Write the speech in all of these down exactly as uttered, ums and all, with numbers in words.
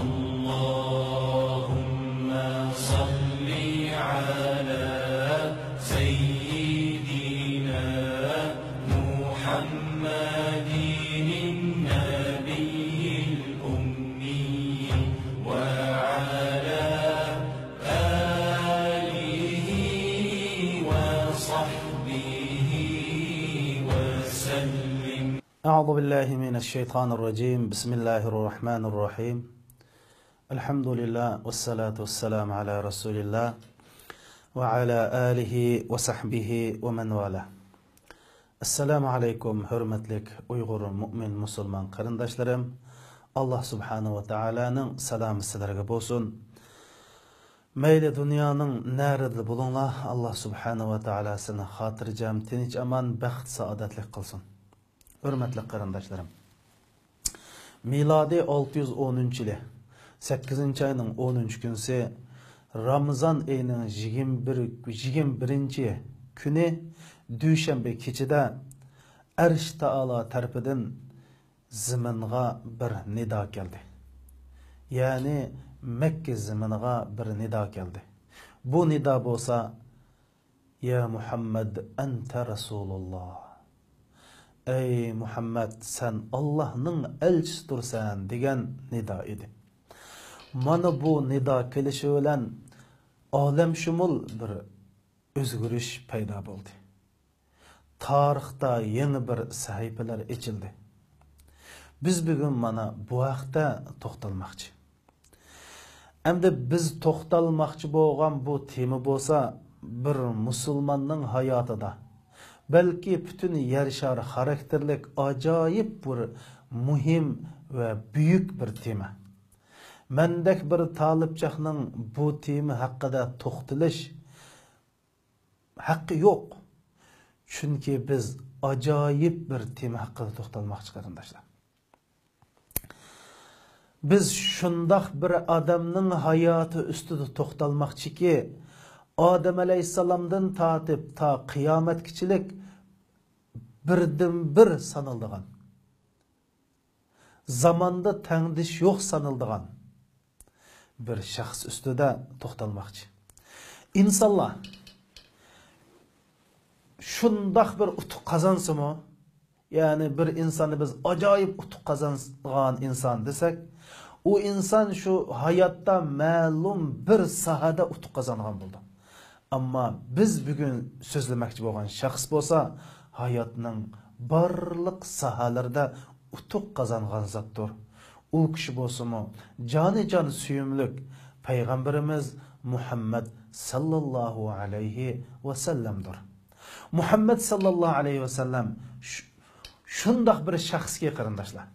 اللهم صل على سيدنا محمد النبي الأمي وعلى آله وصحبه وسلم. أعوذ بالله من الشيطان الرجيم. بسم الله الرحمن الرحيم. الحمد لله والصلاة والسلام على رسول الله وعلى آله وصحبه ومن والاه. ئەسسالامۇ ئەلەيكۇم، ھۆرمەتلىك ئۇيغۇر مۆمىن مۇسۇلمان قېرىنداشلىرىم. ئاللا سۇبھانەھۇ ۋە تائالانىڭ سالامى سىلەرگە بولسۇن. مەيلى دۇنيانىڭ نەرىدە بولۇڭلار، ئاللا سۇبھانەھۇ ۋە تائالا سىلەرنى خاتىرجەم، تىنچ-ئامان، بەخت-سائادەتلىك قىلسۇن. ھۆرمەتلىك قېرىنداشلىرىم، مىلادىي ئالتە يۈز ئونىنچى يىلى سەككىزىنچى ئاينىڭ ئونىنچى كۈنىسى، رامىزان ئېيىنىڭ يىگىرمە بىر، يىگىرمە بىرىنچى كۈنى، دۈشەنبە كېچىدە ئەرش تائالا تەرىپىدىن زېمىنغا بىر نىدا كەلدى. يەنى مەككە زېمىنىغا بىر نىدا كەلدى. بۇ نىدا بولسا، يا مۇھەممەد، ئەنتە رەسۇلۇللا. ئەي مۇھەممەد، سەن ئاللاھنىڭ ئەلچىسىدۇرسەن، دېگەن نىدا ئىدى. مانا بۇ نىدا كېلىشى بىلەن ئالەمشۇمۇل بىر ئۆزگىرىش پەيدا بولدى. تارىختا يېڭى بىر سەھىپىلەر ئېچىلدى. بىز بۈگۈن مانا بۇ ھەقتە توختالماقچى. ئەمدى بىز توختالماقچى بولغان بۇ تېما بولسا، بىر مۇسۇلماننىڭ ھاياتىدا، بەلكى پۈتۈن يەر شارى خاراكتېرلىك ئاجايىپ بىر مۇھىم ۋە بۈيۈك بىر تېما. مەندەك بىر تالىپچاقنىڭ بۇ تېما ھەققىدە توختىلىش ھەققى يوق. چۈنكى بىز ئاجايىپ بىر تېما ھەققىدە توختالماقچى، قېرىنداشلار. بىز شۇنداق بىر ئادەمنىڭ ھاياتى ئۈستىدە توختالماقچىكى، ئادەم ئەلەيھىسسالامدىن تارتىپ تا قىيامەتكىچىلىك بىردىنبىر سانىلىدىغان، زاماندا تەڭدىشى يوق سانىلىدىغان بىر شەخس ئۈستىدە توختالماقچى. ئىنسانلار شۇنداق بىر ئۇتۇق قازانسىمۇ، يەنى بىر ئىنساننى بىز ئاجايىپ ئۇتۇق قازانغان ئىنسان دېسەك، ئۇ ئىنسان شۇ ھاياتتا مەلۇم بىر ساھەدە ئۇتۇق قازانغان بولىدۇ. ئەمما بىز بۈگۈن سۆزلىمەكچى بولغان شەخس بولسا، ھاياتنىڭ بارلىق ساھەلىرىدە ئۇتۇق قازانغان زاتتۇر. ئۇ كىشى بولسىمۇ، جانىجان سۆيۈملۈك پەيغەمبىرىمىز مۇھەممەد ساللاللاھۇ ئەلەيھى ۋەسەللەمدۇر. مۇھەممەد ساللاللاھۇ ئەلەيھى ۋەسەللەم شۇ-، شۇنداق بىر شەخسكى، قېرىنداشلار،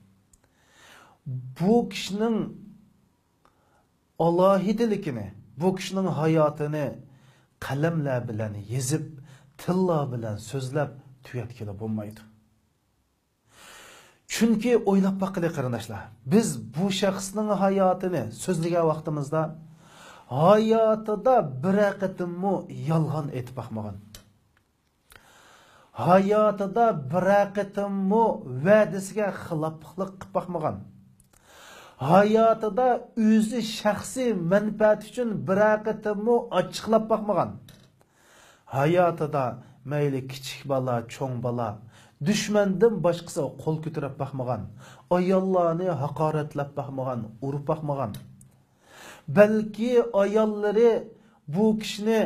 بۇ كىشىنىڭ ئالاھىدىلىكىنى، بۇ كىشىنىڭ ھاياتىنى قەلەملەر بىلەن يېزىپ، تىللار بىلەن سۆزلەپ تۈگەتكىلى بولمايدۇ. چۈنكى ئويلاپ باققىلى، قېرىنداشلار، بىز بۇ شەخسنىڭ ھاياتىنى سۆزلىگەن ۋاقتىمىزدا، ھاياتىدا بىرەر قېتىممۇ يالغان ئېيتىپ باقمىغان. ھاياتىدا بىرەر قېتىممۇ ۋەدىسىگە خىلاپلىق قىلىپ باقمىغان. ھاياتىدا ئۆزى شەخسىي مەنپەئەت ئۈچۈن بىرەر قېتىممۇ ئاچچىقلاپ باقمىغان. ھاياتىدا مەيلى كىچىك بالا، چوڭ بالا، دۈشمەندىن باشقىسىغا قول كۆتۈرۈپ باقمىغان، ئاياللارنى ھاقارەتلەپ باقمىغان، ئۇرۇپ باقمىغان. بەلكى ئاياللىرى بۇ كىشىنى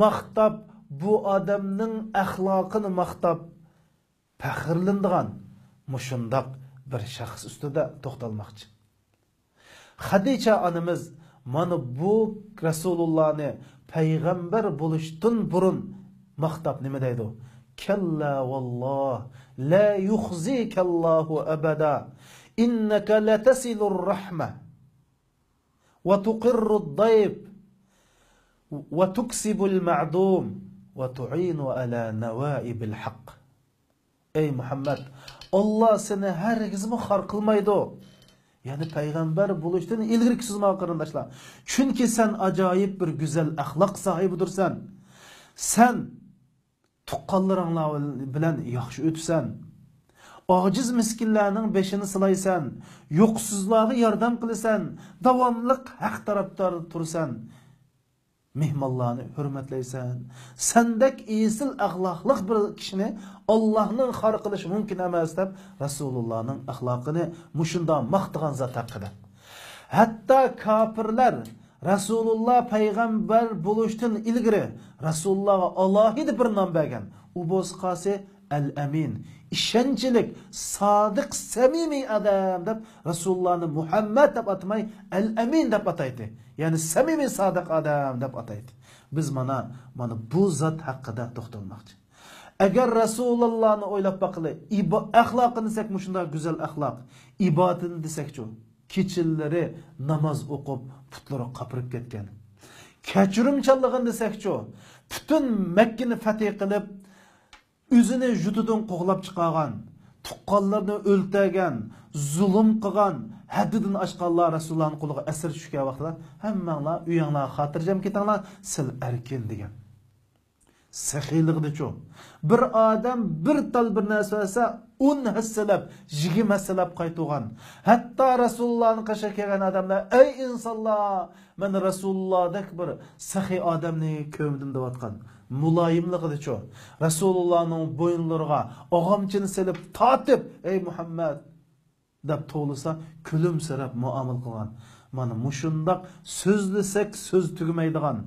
ماختاپ، بۇ ئادەمنىڭ ئەخلاقىنى ماختاپ پەخىرلىنىدىغان مۇشۇنداق بىر شەخس ئۈستىدە توختالماقچى. خەدىچە ئانىمىز مانا بۇ رەسۇلۇللانى پەيغەمبەر بولۇشتىن بۇرۇن ماختاپ نېمە دەيدۇ؟ كەللا ۋاللاھ، لا يۇخزىكەللاھۇ ئەبەدا، ئىننەكە لەتەسىلۇر رەھمە، ۋە تۇقىررۇد دەيف، ۋە تۇكسىبۇل مەئدۇم، ۋە تۇئىنۇ ئەلا نەۋائىبىل ھەق. ئەي مۇھەممەد، ئاللا سېنى ھەرگىزمۇ خار قىلمايدۇ. يەنى پەيغەمبەر بولۇشتىن ئىلگىرىكى سۆز مانا، قېرىنداشلار. چۈنكى سەن ئاجايىپ بىر گۈزەل ئەخلاق ساھىبىدۇرسەن. سەن تۇغقانلىرىڭلار بىلەن ياخشى ئۆتىسەن. ئاجىز مىسكىنلەرنىڭ بېشىنى سىلايسەن، يوقسۇزلارغا ياردەم قىلىسەن، داۋاملىق ھەق تەرەپدار تۇرىسەن، مېھمانلارنى ھۆرمەتلەيسەن. سەندەك ئېسىل ئەخلاقلىق بىر كىشىنى ئاللاھنىڭ خار قىلىشى مۇمكىن ئەمەس، دەپ رەسۇلۇللانىڭ ئەخلاقىنى مۇشۇنداق ماختىغان زات ھەققىدە. ھەتتا كاپىرلار رەسۇلۇللا پەيغەمبەر بولۇشتىن ئىلگىرى رەسۇلۇللاغا ئالاھىدە بىر نام بەرگەن. ئۇ بولسا قالسا ئەل-ئەمىن، ئىشەنچلىك، سادىق، سەمىمىي ئادەم دەپ رەسۇلۇللانى مۇھەممەد دەپ ئاتىماي، ئەل-ئەمىن دەپ ئاتايتتى. يەنى سەمىمىي، سادىق ئادەم دەپ ئاتايتتى. بىز مانا، مانا بۇ زات ھەققىدە توختالماقچى. ئەگەر رەسۇلۇللانى ئويلاپ باقىلى، ئىبا-، ئەخلاقىنى دېسەك، مۇشۇنداق گۈزەل ئەخلاق، ئىبادىتىنى دېسەكچۇ، كېچىلىرى ناماز ئوقۇپ، پۇتلىرى قاپىرىپ كەتكەن. كەچۈرۈمچانلىقىنى دېسەكچۇ، پۈتۈن مەككىنى فەتھى قىلىپ، ئۆزىنى يۇرتىدىن قوغلاپ چىقارغان، تۇغقانلىرىنى ئۆلتۈرگەن، زۇلۇم قىلغان، ھەددىدىن ئاشقانلار رەسۇلۇللانىڭ قولىغا ئەسىر چۈشكەن ۋاقتىدا، ھەممەڭلار ئۆيۈڭلارغا خاتىرجەم كېتىڭلار، سىلەر ئەركىن، دېگەن. سېخىيلىقىدىچۇ؟ بىر ئادەم بىر تال بىر نەرسە بەرسە، ئون ھەسسىلەپ، يىگىرمە ھەسسىلەپ قايتۇرغان. ھەتتا رەسۇلۇللانىڭ قېشىغا كەلگەن ئادەملەر، ئەي ئىنسانلار، مەن رەسۇلۇللادەك بىر سېخىي ئادەمنى كۆرمىدىم، دەۋاتقان. مۇلايىملىقىدىچۇ؟ رەسۇلۇللانىڭ بويۇنلىرىغا ئاغامچىنى سېلىپ، تارتىپ، ئەي مۇھەممەد، دەپ توۋلىسا، كۈلۈمسىرەپ مۇئامىلە قىلغان. مانا مۇشۇنداق سۆزلىسەك سۆز تۈگىمەيدىغان،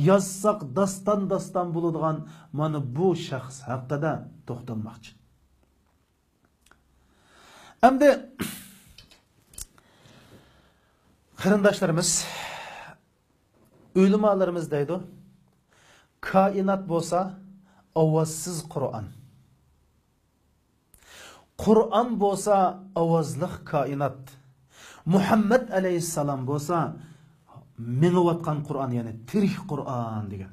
يازساق داستان داستان بولىدىغان مانا بۇ شەخس ھەققىدە توختالماقچى. ئەمدى قېرىنداشلىرىمىز، ئۆلىمالىرىمىز دەيدۇ، كائىنات بولسا ئاۋازسىز قۇرئان. قۇرئان بولسا ئاۋازلىق كائىنات. مۇھەممەد ئەلەيھىسسالام بولسا مېڭىۋاتقان قۇرئان، يەنى تىرىك قۇرئان دېگەن.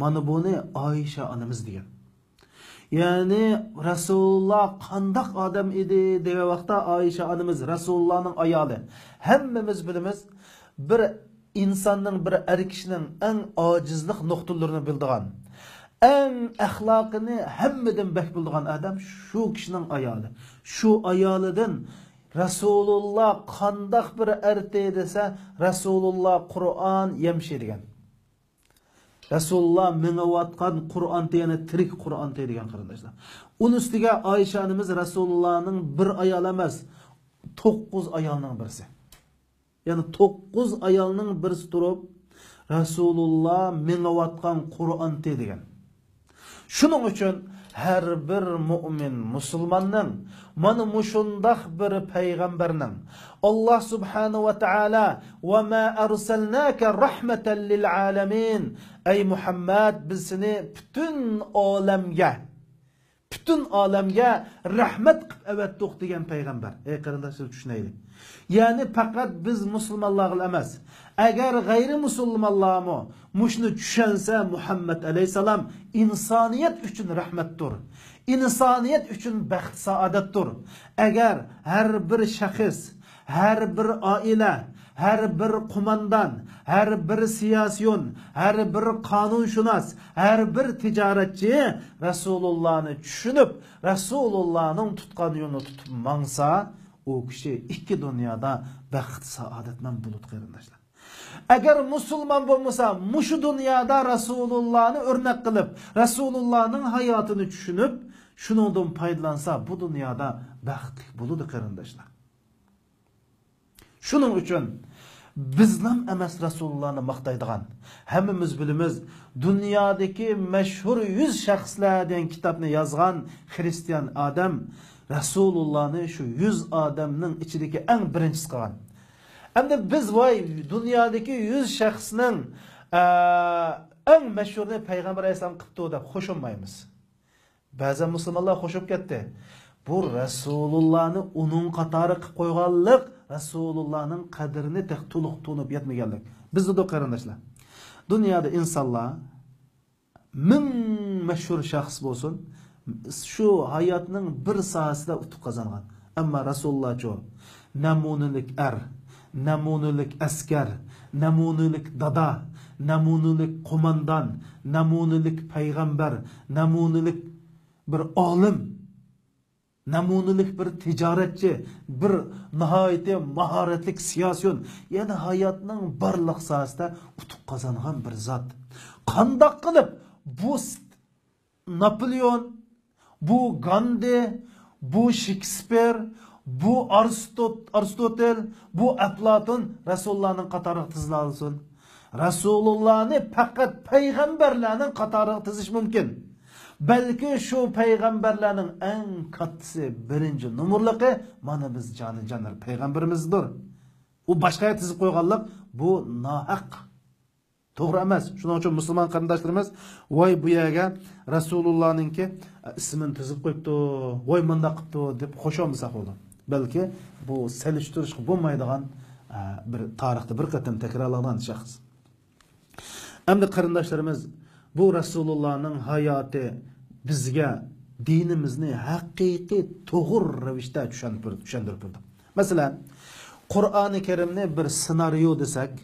مانا بۇنى ئائىشە ئانىمىز دېگەن. يەنى رەسۇلۇللا قانداق ئادەم ئىدى دېگەن ۋاقىتتا، ئائىشە ئانىمىز رەسۇلۇللانىڭ ئايالى. ھەممىمىز بىلىمىز، بىر ئىنساننىڭ، بىر ئەر كىشىنىڭ ئەڭ ئاجىزلىق نۇقتىلىرىنى بىلىدىغان، ئەڭ ئەخلاقىنى ھەممىدىن بەك بىلىدىغان ئادەم شۇ كىشىنىڭ ئايالى. شۇ ئايالىدىن رەسۇلۇللا قانداق بىر ئەرتى دېسە، رەسۇلۇللا قۇرئان يەمشى دېگەن. رەسۇلۇللا مېڭىۋاتقان قۇرئانتى، يەنى تىرىك قۇرئانتى دېگەن، قېرىنداشلار. ئۇنىڭ ئۈستىگە ئائىشە ئانىمىز رەسۇلۇللانىڭ بىر ئايال ئەمەس، توققۇز ئايالنىڭ بىرسى. يەنى توققۇز ئايالنىڭ بىرسى تۇرۇپ، رەسۇلۇللا مېڭىۋاتقان قۇرئانتى دېگەن. شۇنىڭ ئۈچۈن ھەر بىر مۇئمىن مۇسۇلماننىڭ مانا مۇشۇنداق بىر پەيغەمبەرنىڭ، ئاللا سۇبھانەھۇ ۋە تائالا، «ۋە ما ئەرسەلناكە رەھمەتەن لىل ئالەمىن»، ئەي مۇھەممەد، بىز سېنى پۈتۈن ئالەمگە، پۈتۈن ئالەمگە رەھمەت قىلىپ ئەۋەتتۇق دېگەن پەيغەمبەر. ئەي قېرىنداشلار، چۈشىنەيلى. يەنى پەقەت بىز مۇسۇلمانلارغىلا ئەمەس، ئەگەر غەيرىي مۇسۇلمانلارمۇ مۇشۇنى چۈشەنسە، مۇھەممەد ئەلەيھىسسالام ئىنسانىيەت ئۈچۈن رەھمەتتۇر، ئىنسانىيەت ئۈچۈن بەخت سائادەتتۇر. ئەگەر ھەر بىر شەخس، ھەر بىر ئائىلە، ھەر بىر قوماندان، ھەر بىر سىياسىيون، ھەر بىر قانۇنشۇناس، ھەر بىر تىجارەتچى رەسۇلۇللانى چۈشىنىپ، رەسۇلۇللانىڭ تۇتقان يولىنى تۇتۇپ ماڭسا، ئۇ كىشى ئىككى دۇنيادا بەخت سائادەتمەن بولىدۇ، قېرىنداشلار. ئەگەر مۇسۇلمان بولمىسا، مۇشۇ دۇنيادا رەسۇلۇللانى ئۆرنەك قىلىپ، رەسۇلۇللانىڭ ھاياتىنى چۈشىنىپ، شۇنىڭدىن پايدىلانسا، بۇ دۇنيادا بەختلىك بولىدۇ، قېرىنداشلار. شۇنىڭ ئۈچۈن بىزلام ئەمەس رەسۇلۇللانى ماختايدىغان. ھەممىمىز بىلىمىز، دۇنيادىكى مەشھۇر يۈز شەخسلەر دېگەن كىتابنى يازغان خرىستىيان ئادەم رەسۇلۇللانى شۇ يۈز ئادەمنىڭ ئىچىدىكى ئەڭ بىرىنچىسى قىلغان. ئەمدى بىز، ۋاي، دۇنيادىكى يۈز شەخسنىڭ، ئە، ئەڭ مەشھۇرىنى پەيغەمبەر ئەلەيھىسسالام قىپتۇ دەپ خوش بولمايمىز. بەزەن مۇسۇلمانلار خوش بولۇپ كەتتى. بۇ رەسۇلۇللانى ئۇنىڭ قاتارى قىلىپ قويغانلىق، رەسۇلۇللانىڭ قەدرىنى تېخى تولۇق تونۇپ يەتمىگەنلىك. بىز دېدۇق، قېرىنداشلار. دۇنيادا ئىنسانلار مىڭ مەشھۇر شەخس بولسۇن، شۇ ھاياتنىڭ بىر ساھەسىدە ئۇتۇق قازانغان. ئەمما رەسۇلۇللاچۇ؟ نەمۇنىلىك ئەر، نەمۇنىلىك ئەسكەر، نەمۇنىلىك دادا، نەمۇنىلىك قوماندان، نەمۇنىلىك پەيغەمبەر، نەمۇنىلىك بىر ئالىم. نەمۇنىلىك بىر تىجارەتچى، بىر ناھايىتى ماھارەتلىك سىياسىيون، يەنى ھاياتنىڭ بارلىق ساھەسىدە ئۇتۇق قازانغان بىر زات. قانداق قىلىپ بۇ س-، ناپولېئون، بۇ گاندى، بۇ شېكسپىر، بۇ ئارستوت-، ئارستوتېل، بۇ ئەپلاتون رەسۇلۇللانىڭ قاتارىغا تىزىلالىسۇن؟ رەسۇلۇللانى پەقەت پەيغەمبەرلەرنىڭ قاتارىغا تىزىش مۇمكىن. بەلكى شۇ پەيغەمبەرلەرنىڭ ئەڭ كاتتىسى، بىرىنچى نومۇرلۇقى مانا بىز جانى جانلار پەيغەمبىرىمىزدۇر. ئۇ باشقا يەرگە تىزىپ قويغانلىق بۇ ناھەق. توغرا ئەمەس. شۇنىڭ ئۈچۈن مۇسۇلمان قېرىنداشلىرىمىز، ۋاي بۇ يەرگە رەسۇلۇللانىڭكى ئىسمىنى تىزىپ قويۇپتۇ، ۋاي مۇنداق قىپتۇ دەپ خۇش بولمىساق بولىدۇ. بەلكى بۇ سېلىشتۇرۇشقا بولمايدىغان بىر تارىختا بىر قېتىم تەكرارلانغان شەخس. ئەمدى قېرىنداشلىرىمىز، بۇ رەسۇلۇللانىڭ ھاياتى بىزگە دىنىمىزنى ھەقىقىي توغرا رەۋىشتە چۈشەندۈرۈپ، چۈشەندۈرۈپ بېرىدۇ. مەسىلەن، قۇرئانى كەرىمنى بىر سېنارىيو دېسەك،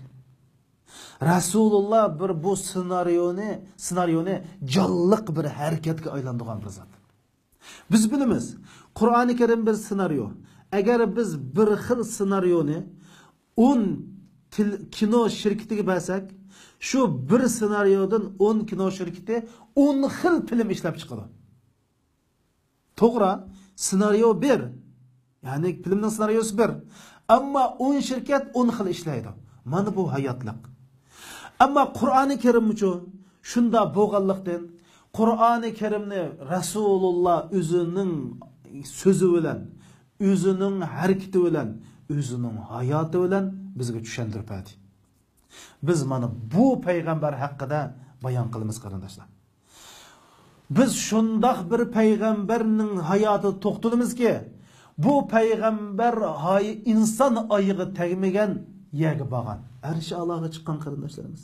رەسۇلۇللا بىر بۇ سېنارىيونى، سېنارىيونى جانلىق بىر ھەرىكەتكە ئايلاندۇرغان بىر زات. بىز بىلىمىز، قۇرئانى كەرىم بىر سېنارىيو. ئەگەر بىز بىر خىل سېنارىيونى ئون تېل-، كىنو شىركىتىگە بەرسەك، شۇ بىر سېنارىيودىن ئون كىنو شىركىتى ئون خىل فىلىم ئىشلەپ چىقىدۇ. توغرا، سېنارىيو بىر. يەنى فىلىمنىڭ سېنارىيوسى بىر. ئەمما ئون شىركەت ئون خىل ئىشلەيدۇ. مانا بۇ ھاياتلىق. ئەمما قۇرئانى كەرىممۇچۇ شۇنداق بولغانلىقتىن، قۇرئانى كەرىمنى رەسۇلۇللا ئۆزىنىڭ سۆزى بىلەن، ئۆزىنىڭ ھەرىكىتى بىلەن، ئۆزىنىڭ ھاياتى بىلەن بىزگە چۈشەندۈرۈپ بەردى. بىز مانا بۇ پەيغەمبەر ھەققىدە بايان قىلىمىز، قېرىنداشلار. بىز شۇنداق بىر پەيغەمبەرنىڭ ھاياتىدا توختىلىمىزكى، بۇ پەيغەمبەر ھاي-، ئىنسان ئايىغى تەگمىگەن يەرگە بارغان. ئەرشى ئالاغا چىققان، قېرىنداشلىرىمىز.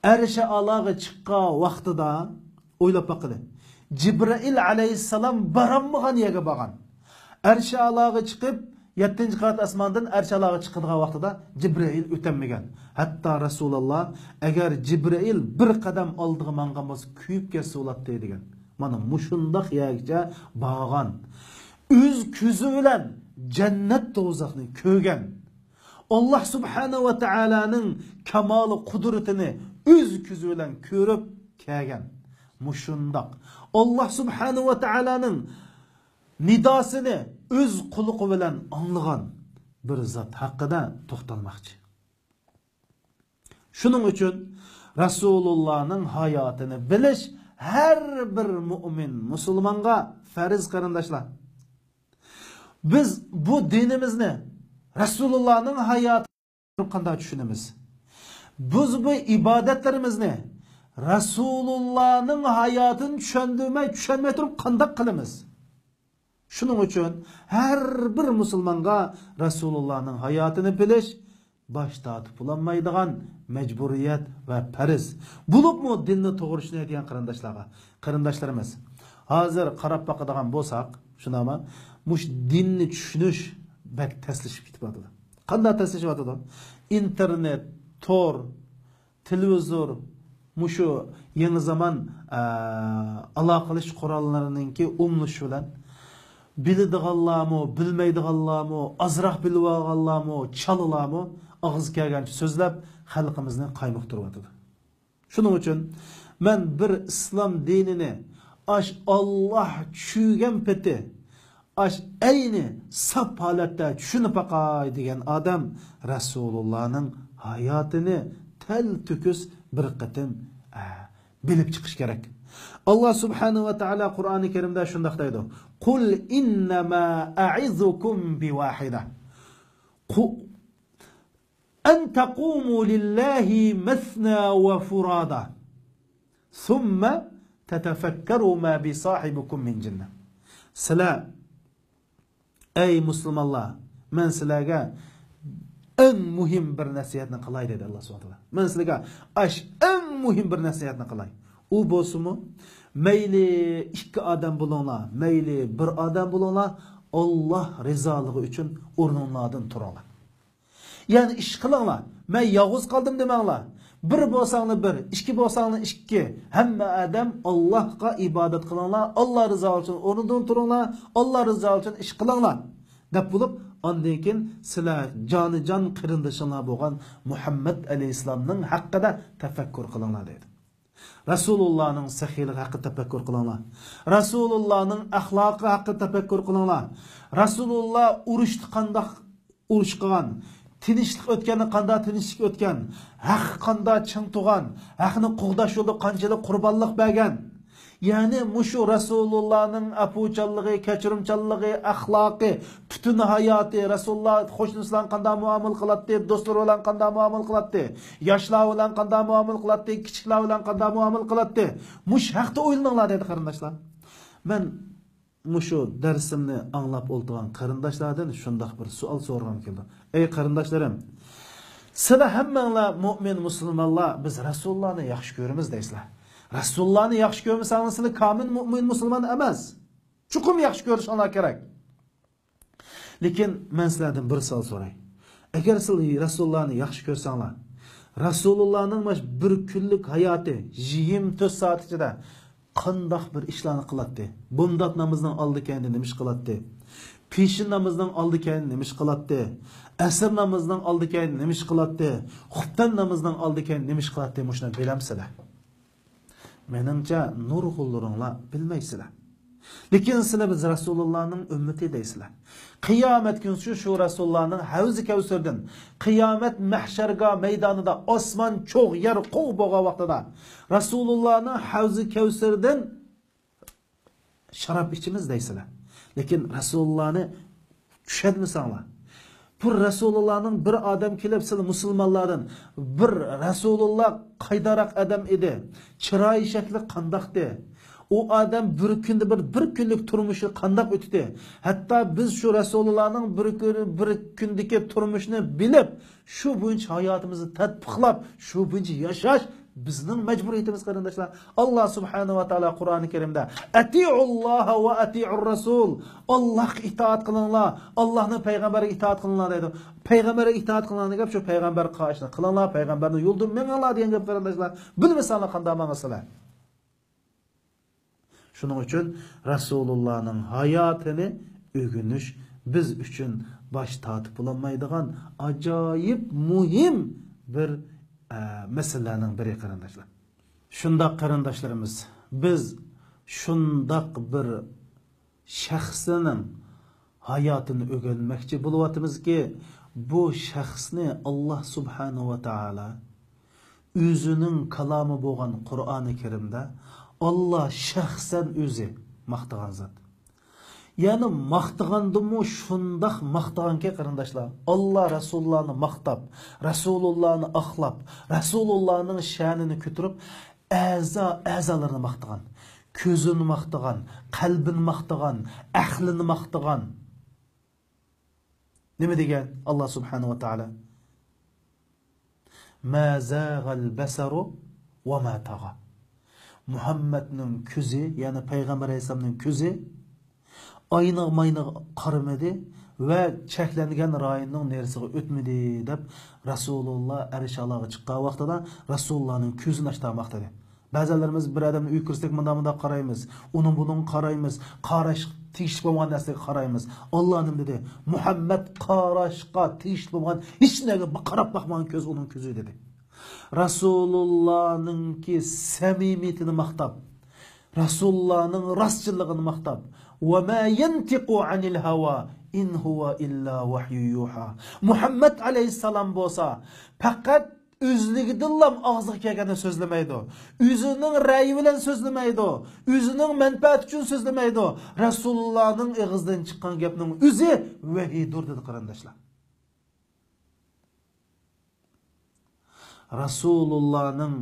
ئەرشى ئالاغا چىققان ۋاقتىدا، ئويلاپ باققىلى، جىبرىئىل ئەلەيھىسسالام بارالمىغان يەرگە بارغان. ئەرشى ئالاغا چىقىپ، يەتتىنچى قات ئاسماندىن ئەرشى ئالاغا چىقىدىغان ۋاقتىدا جىبرىئىل ئۆتەلمىگەن. ھەتتا رەسۇلۇللا، ئەگەر جىبرىئىل بىر قەدەم ئالدىغا ماڭغان بولسا، كۆيۈپ كەتسە بولاتتى، دېگەن. مانا مۇشۇنداق يەرگىچە بارغان. ئۆز كۆزى بىلەن جەننەت دوزاخنى كۆرگەن. ئاللا سۇبھانەھۇ ۋە تائالانىڭ كامالى قۇدرىتىنى ئۆز كۆزى بىلەن كۆرۈپ كەلگەن. مۇشۇنداق ئاللا سۇبھانەھۇ ۋە تائالانىڭ نىداسىنى ئۆز قۇلىقى بىلەن ئاڭلىغان بىر زات ھەققىدە توختالماقچى. شۇنىڭ ئۈچۈن رەسۇلۇللانىڭ ھاياتىنى بىلىش ھەر بىر مۇئمىن مۇسۇلمانغا پەرز، قېرىنداشلار. بىز بۇ دىنىمىزنى رەسۇلۇللانىڭ ھاياتى قانداق چۈشىنىمىز؟ بىز بۇ ئىبادەتلىرىمىزنى رەسۇلۇللانىڭ ھاياتىنى چۈشەندۈرمەي، چۈشەنمەي تۇرۇپ قانداق قىلىمىز؟ شۇنىڭ ئۈچۈن ھەر بىر مۇسۇلمانغا رەسۇلۇللانىڭ ھاياتىنى بىلىش باش تارتىپ بولالمايدىغان مەجبۇرىيەت ۋە پەرز. بولۇپمۇ دىننى توغرا چۈشىنەلەيدىغان قېرىنداشلارغا، قېرىنداشلىرىمىز، ھازىر قاراپ باقىدىغان بولساق، شۇنداقمۇ؟ مۇشۇ دىننى چۈشىنىش بەك تەسلىشىپ كېتىۋاتىدۇ. قانداق تەسلىشىۋاتىدۇ؟ ئىنتېرنېت، تور، تېلېۋىزور، مۇشۇ يېڭى زامان، ئە، ئالاقىلىشىش قوراللىرىنىڭكى ئومۇملىشىشى بىلەن بىلىدىغانلارمۇ، بىلمەيدىغانلارمۇ، ئازراق بىلىۋالغانلارمۇ، چالىلارمۇ ئاغزى كەلگەنچە سۆزلەپ، خەلقىمىزنى قايمۇقتۇرۇۋاتىدۇ. شۇنىڭ ئۈچۈن مەن بىر ئىسلام دىنىنى ئاش ئاللا چۈشۈرگەن پېتى، ئاش ئەينى ساپ ھالەتتە چۈشىنىپ باقاي دېگەن ئادەم رەسۇلۇللانىڭ ھاياتىنى تەلتۆكۈس بىر قېتىم، ئە، بىلىپ چىقىش كېرەك. ئاللا سۇبھانەھۇ ۋە تائالا قۇرئانى كەرىمدە شۇنداق دەيدۇ: قۇل ئىننەما ئەئىزۇكۇم بىۋاھىدە. قۇ-، أن تقوموا لله مثنى وفرادى ثم تتفكروا ما بصاحبكم من جنة. سىلەر، ئەي مۇسۇلمانلار، مەن سىلەرگە ئەڭ مۇھىم بىر نەسىھەتنى قىلاي، دېدى ئاللا سۇبھانەھۇ ۋە تائالا. مەن سىلەرگە ئاش ئەڭ مۇھىم بىر نەسىھەتنى قىلاي. ئۇ بولسىمۇ، مەيلى ئىككى ئادەم بولۇڭلار، مەيلى بىر ئادەم بولۇڭلار، ئاللا رىزالىقى ئۈچۈن ئورنۇڭلاردىن تۇرۇڭلار. يەنى ئىش قىلىڭلار. مەن يالغۇز قالدىم دېمەڭلار. بىر بولساڭلار بىر، ئىككى بولساڭلار ئىككى. ھەممە ئادەم ئاللاھقا ئىبادەت قىلىڭلار، ئاللا رىزالىقى ئۈچۈن ئورنىدىن تۇرۇڭلار، ئاللا رىزالىقى ئۈچۈن ئىش قىلىڭلار، دەپ بولۇپ، ئاندىن كېيىن سىلەر جانىجان قېرىندىشىڭلار بولغان مۇھەممەد ئەلەيھىسسالامنىڭ ھەققىدە تەپەككۇر قىلىڭلار دەيدۇ. رەسۇلۇللانىڭ سېخىيلىقى ھەققىدە تەپەككۇر قىلىڭلار. رەسۇلۇللانىڭ ئەخلاقى ھەققىدە تەپەككۇر قىلىڭلار. رەسۇلۇللا ئۇرۇشتا قانداق ئۇرۇش قىلغان، تىنچلىق ئۆتكەندە قانداق تىنچلىق ئۆتكەن، ھەققە قانداق چىڭ تۇرغان، ھەقنى قوغداش يولىدا قانچىلىك قۇربانلىق بەرگەن. يەنى مۇشۇ رەسۇلۇللانىڭ ئەپۇچانلىقى، كەچۈرۈمچانلىقى، ئەخلاقى، پۈتۈن ھاياتى، رەسۇلۇللا قوشنىسى بىلەن قانداق مۇئامىلە قىلاتتى، دوستلىرى بىلەن قانداق مۇئامىلە قىلاتتى، ياشلار بىلەن قانداق مۇئامىلە قىلاتتى، كىچىكلەر بىلەن قانداق مۇئامىلە قىلاتتى. مۇشۇ ھەقتە ئويلىنىڭلار دەيدۇ قېرىنداشلار. مەن مۇشۇ دەرسىمنى ئاڭلاپ ئولتۇرغان قېرىنداشلاردىن شۇنداق بىر سوئال سورىغۇم كېلىدۇ. ئەي قېرىنداشلىرىم، سىلەر ھەممەڭلار مۇئمىن مۇسۇلمانلار، بىز رەسۇلۇللانى ياخشى كۆرىمىز دەيسىلەر. رەسۇلۇللانى ياخشى كۆرمىسەڭلار، سىلەر كامىل مۇئمىن مۇسۇلمان ئەمەس. چوقۇم ياخشى كۆرۈشۈڭلار كېرەك. لېكىن مەن سىلەردىن بىر سوئال سوراي. ئەگەر سىلەر رەسۇلۇللانى ياخشى كۆرسەڭلار، رەسۇلۇللانىڭ مانا بىر كۈنلۈك ھاياتى، يىگىرمە تۆت سائەت ئىچىدە قانداق بىر ئىشلارنى قىلاتتى؟ بامدات نامىزىنىڭ ئالدى كەينىدە نېمە ئىش قىلاتتى؟ پېشىن نامىزىنىڭ ئالدى كەينىدە نېمە ئىش قىلاتتى؟ ئەسىر نامىزىنىڭ ئالدى كەينىدە نېمە ئىش قىلاتتى؟ خۇپتەن نامىزىنىڭ ئالدى كەينىدە نېمە ئىش قىلاتتى؟ مۇشۇنى بىلەمسىلەر؟ مېنىڭچە، نۇرغۇنلىرىڭلار بىلمەيسىلەر. لېكىن سىلەر بىز رەسۇلۇللانىڭ ئۈممىتى دەيسىلەر. قىيامەت كۈنى شۇ، شۇ رەسۇلۇللانىڭ ھەۋزى كەۋسىرىدىن، قىيامەت مەھشەرگاھ مەيدانىدا ئاسمان چوغ، يەر قوغ بولغان ۋاقتىدا رەسۇلۇللانىڭ ھەۋزى كەۋسىرىدىن شاراب ئىچىمىز دەيسىلەر. لېكىن رەسۇلۇللانى چۈشەنمىسەڭلار. بۇ رەسۇلۇللانىڭ بىر ئادەم كېلىپ، سىلەر مۇسۇلمانلاردىن بىر رەسۇلۇللا قايداراق ئادەم ئىدى؟ چىرايى شەكلى قانداقتى؟ ئۇ ئادەم بىر كۈندە بىر، بىر كۈنلۈك تۇرمۇشى قانداق ئۆتتى؟ ھەتتا بىز شۇ رەسۇلۇللانىڭ بىر كۈن، بىر كۈندىكى تۇرمۇشىنى بىلىپ، شۇ بويىچە ھاياتىمىزنى تەتبىقلاپ، شۇ بويىچە ياشاش بىزنىڭ مەجبۇرىيىتىمىز، قېرىنداشلار. ئاللا سۇبھانەھۇ ۋە تائالا قۇرئانى كەرىمدە، «ئەتىئۇللاھە ۋە ئەتىئۇر رەسۇل»، ئاللاھقا ئىتائەت قىلىڭلار، ئاللاھنىڭ پەيغەمبەرگە ئىتائەت قىلىڭلار دەيدۇ. پەيغەمبەرگە ئىتائەت قىلىڭلار دېگەن گەپ شۇ، پەيغەمبەر قىلغان ئىشنى قىلىڭلار، پەيغەمبەرنىڭ يولىدا مېڭىڭلار دېگەن گەپ، قېرىنداشلار. بىلمىسەڭلار قانداق ماڭىسىلەر؟ شۇنىڭ ئۈچۈن رەسۇلۇللانىڭ ھاياتىنى ئۆگىنىش بىز ئۈچۈن باش تارتىپ بولالمايدىغان ئاجايىپ مۇھىم بىر، ئە، مەسىلىلەرنىڭ بىرى، قېرىنداشلار. شۇنداق، قېرىنداشلىرىمىز، بىز شۇنداق بىر شەخسنىڭ ھاياتىنى ئۆگەنمەكچى بولۇۋاتىمىزكى، بۇ شەخسنى ئاللا سۇبھانەھۇ ۋە تائالا ئۆزىنىڭ كالامى بولغان قۇرئانى كەرىمدە ئاللا شەخسەن ئۆزى ماختىغان زات. يەنى ماختىغاندىمۇ شۇنداق ماختىغانكى، قېرىنداشلار، ئاللا رەسۇلۇللانى ماختاپ، رەسۇلۇللانى ئاقلاپ، رەسۇلۇللانىڭ شەنىنى كۆتۈرۈپ، ئەزا، ئەزالىرىنى ماختىغان، كۆزىنى ماختىغان، قەلبىنى ماختىغان، ئەقلىنى ماختىغان. نېمە دېگەن ئاللا سۇبھانەھۇ ۋە تائالا؟ «ما زاغەل بەسەرۇ ۋە ما تاغا.» مۇھەممەدنىڭ كۆزى، يەنى پەيغەمبەر ئەلەيھىسسالامنىڭ كۆزى ئاينىغ ماينىغ قارىمىدى ۋە چەكلەنگەن رايوننىڭ نېرىسىغا ئۆتمىدى، دەپ رەسۇلۇللا ئەرش ئالاغا چىققان ۋاقتىدا رەسۇلۇللانىڭ كۆزىنى ئاچتۇرماقتا ئىدى. بەزىلىرىمىز بىر ئادەمنى ئۆيگە كىرسەك مۇنداق مۇنداق قارايمىز، ئۇنىڭ بۇنىڭغا قارايمىز، قاراش تېگىشلىك بولمىغان نەرسىگە قارايمىز. ئاللا نېمە دېدى؟ مۇھەممەد قاراشقا تېگىشلىك بولمىغان ھېچ نەرسىگە قاراپ باقمىغان كۆز ئۇنىڭ كۆزى، دېدى. رەسۇلۇللانىڭكى سەمىمىيىتىنى ماختاپ، رەسۇلۇللانىڭ راستچىللىقىنى ماختاپ، «ۋە ما يەنتىقۇ ئەنىل ھەۋا، ئىن ھۇۋە ئىللا ۋەھيۇ يۇھا.» مۇھەممەد ئەلەيھىسسالام بولسا پەقەت ئۆزلۈكىدىنلا ئاغزىغا كەلگەننى سۆزلىمەيدۇ. ئۆزىنىڭ رەيى بىلەن سۆزلىمەيدۇ. ئۆزىنىڭ مەنپەئەتى ئۈچۈن سۆزلىمەيدۇ. رەسۇلۇللانىڭ ئېغىزىدىن چىققان گەپنىڭ ئۆزى ۋەھىيدۇر، دېدى، قېرىنداشلار. رەسۇلۇللانىڭ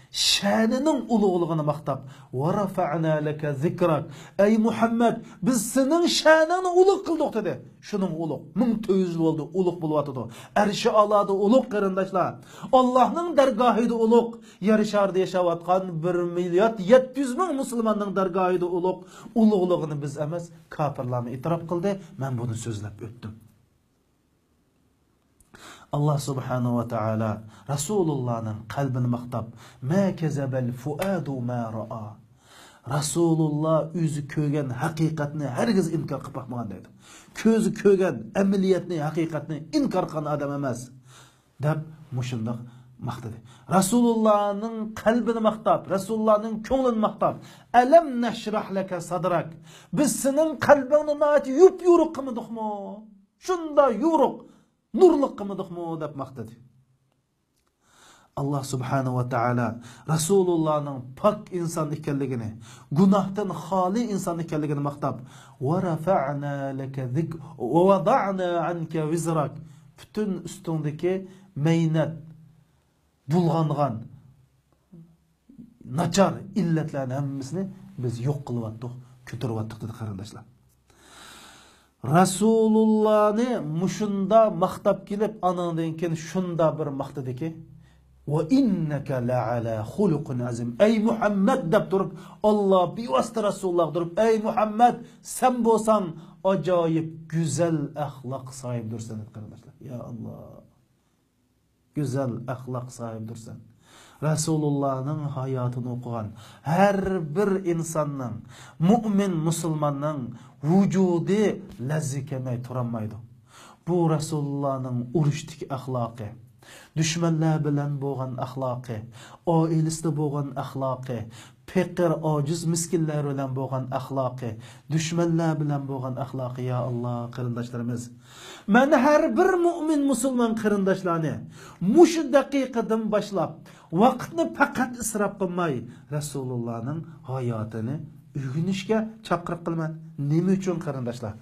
شەنىنىڭ ئۇلۇغلۇقىنى ماختاپ، «ۋە رەفەئنا لەكە زىكرەك»، ئەي مۇھەممەد، بىز سېنىڭ شەنىڭنى ئۇلۇغ قىلدۇق، دېدى. شۇنىڭ ئۇلۇغ، مىڭ تۆت يۈز يىل بولدى، ئۇلۇغ بولۇۋاتىدۇ. ئەرشى ئالادا ئۇلۇغ، قېرىنداشلار. ئاللاھنىڭ دەرگاھىدا ئۇلۇغ، يەر شارىدا ياشاۋاتقان بىر مىليارد يەتتە يۈز مىڭ مۇسۇلماننىڭ دەرگاھىدا ئۇلۇغ. ئۇلۇغلۇقىنى بىز ئەمەس، كاپىرلارمۇ ئېتىراپ قىلدى. مەن بۇنى سۆزلەپ ئۆتتۈم. ئاللا سۇبھانەھۇ ۋە تائالا رەسۇلۇللانىڭ قەلبىنى ماختاپ، ما كەزەبەل فۇئادۇ ما رائا. رەسۇلۇللا ئۆزى كۆرگەن ھەقىقەتنى ھەرگىز ئىنكار قىلىپ باقمىغان دەيدۇ. كۆزى كۆرگەن ئەمەلىيەتنى، ھەقىقەتنى ئىنكار قىلغان ئادەم ئەمەس، دەپ مۇشۇنداق ماختىدى. رەسۇلۇللانىڭ قەلبىنى ماختاپ، رەسۇلۇللانىڭ كۆڭلىنى ماختاپ، ئەلەم نەشرەھ لەكە سەدرەك، بىز سېنىڭ قەلبىڭنى ناھايىتى يۇپيورۇق قىلمىدۇقمۇ؟ شۇنداق يورۇق، نۇرلۇق قىلمىدۇقمۇ؟ دەپ ماختىدى. ئاللا سۇبھانەھۇ ۋە تائالا رەسۇلۇللانىڭ پاك ئىنسان ئىكەنلىكىنى، گۇناھتىن خالىي ئىنسان ئىكەنلىكىنى ماختاپ، ۋە رەفەئنا لەكە زىك-، ۋە ۋەدەئنا ئەنكە ۋىزرەك، پۈتۈن ئۈستۈڭدىكى مەينەت، بۇلغانغان، ناچار ئىللەتلەرنى ھەممىسىنى بىز يوق قىلىۋەتتۇق، كۆتۈرۈۋەتتۇق، دېدى قېرىنداشلار. رەسۇلۇللانى مۇشۇندا ماختاپ كېلىپ، ئانىڭدىن كېيىن شۇندا بىر ماختىدىكى، ۋە ئىننەكە لەئەلا خۇلۇقىن ئەزىم. ئەي مۇھەممەد دەپ تۇرۇپ، ئاللا بىۋاسىتە رەسۇلۇللاغا تۇرۇپ، ئەي مۇھەممەد، سەن بولساڭ ئاجايىپ گۈزەل ئەخلاق ساھىبىدۇرسەن، دېدى قېرىنداشلار. يا ئاللا. گۈزەل ئەخلاق ساھىبىدۇرسەن. رەسۇلۇللانىڭ ھاياتىنى ئوقۇغان ھەر بىر ئىنساننىڭ، مۇئمىن مۇسۇلماننىڭ ۋۇجۇدى لەززىكەمەي تۇرالمايدۇ. بۇ رەسۇلۇللانىڭ ئۇرۇشتىكى ئەخلاقى، دۈشمەنلەر بىلەن بولغان ئەخلاقى، ئائىلىسىدە بولغان ئەخلاقى، پېقىر، ئاجىز، مىسكىنلەر بىلەن بولغان ئەخلاقى، دۈشمەنلەر بىلەن بولغان ئەخلاقى، يا ئاللا، قېرىنداشلىرىمىز. مەن ھەر بىر مۇئمىن مۇسۇلمان قېرىنداشلارنى مۇشۇ دەقىقىدىن باشلاپ، ۋاقىتنى پەقەت ئىسراپ قىلماي، رەسۇلۇللانىڭ ھاياتىنى ئۆگىنىشكە چاقىرىق قىلىمەن. نېمە ئۈچۈن، قېرىنداشلار؟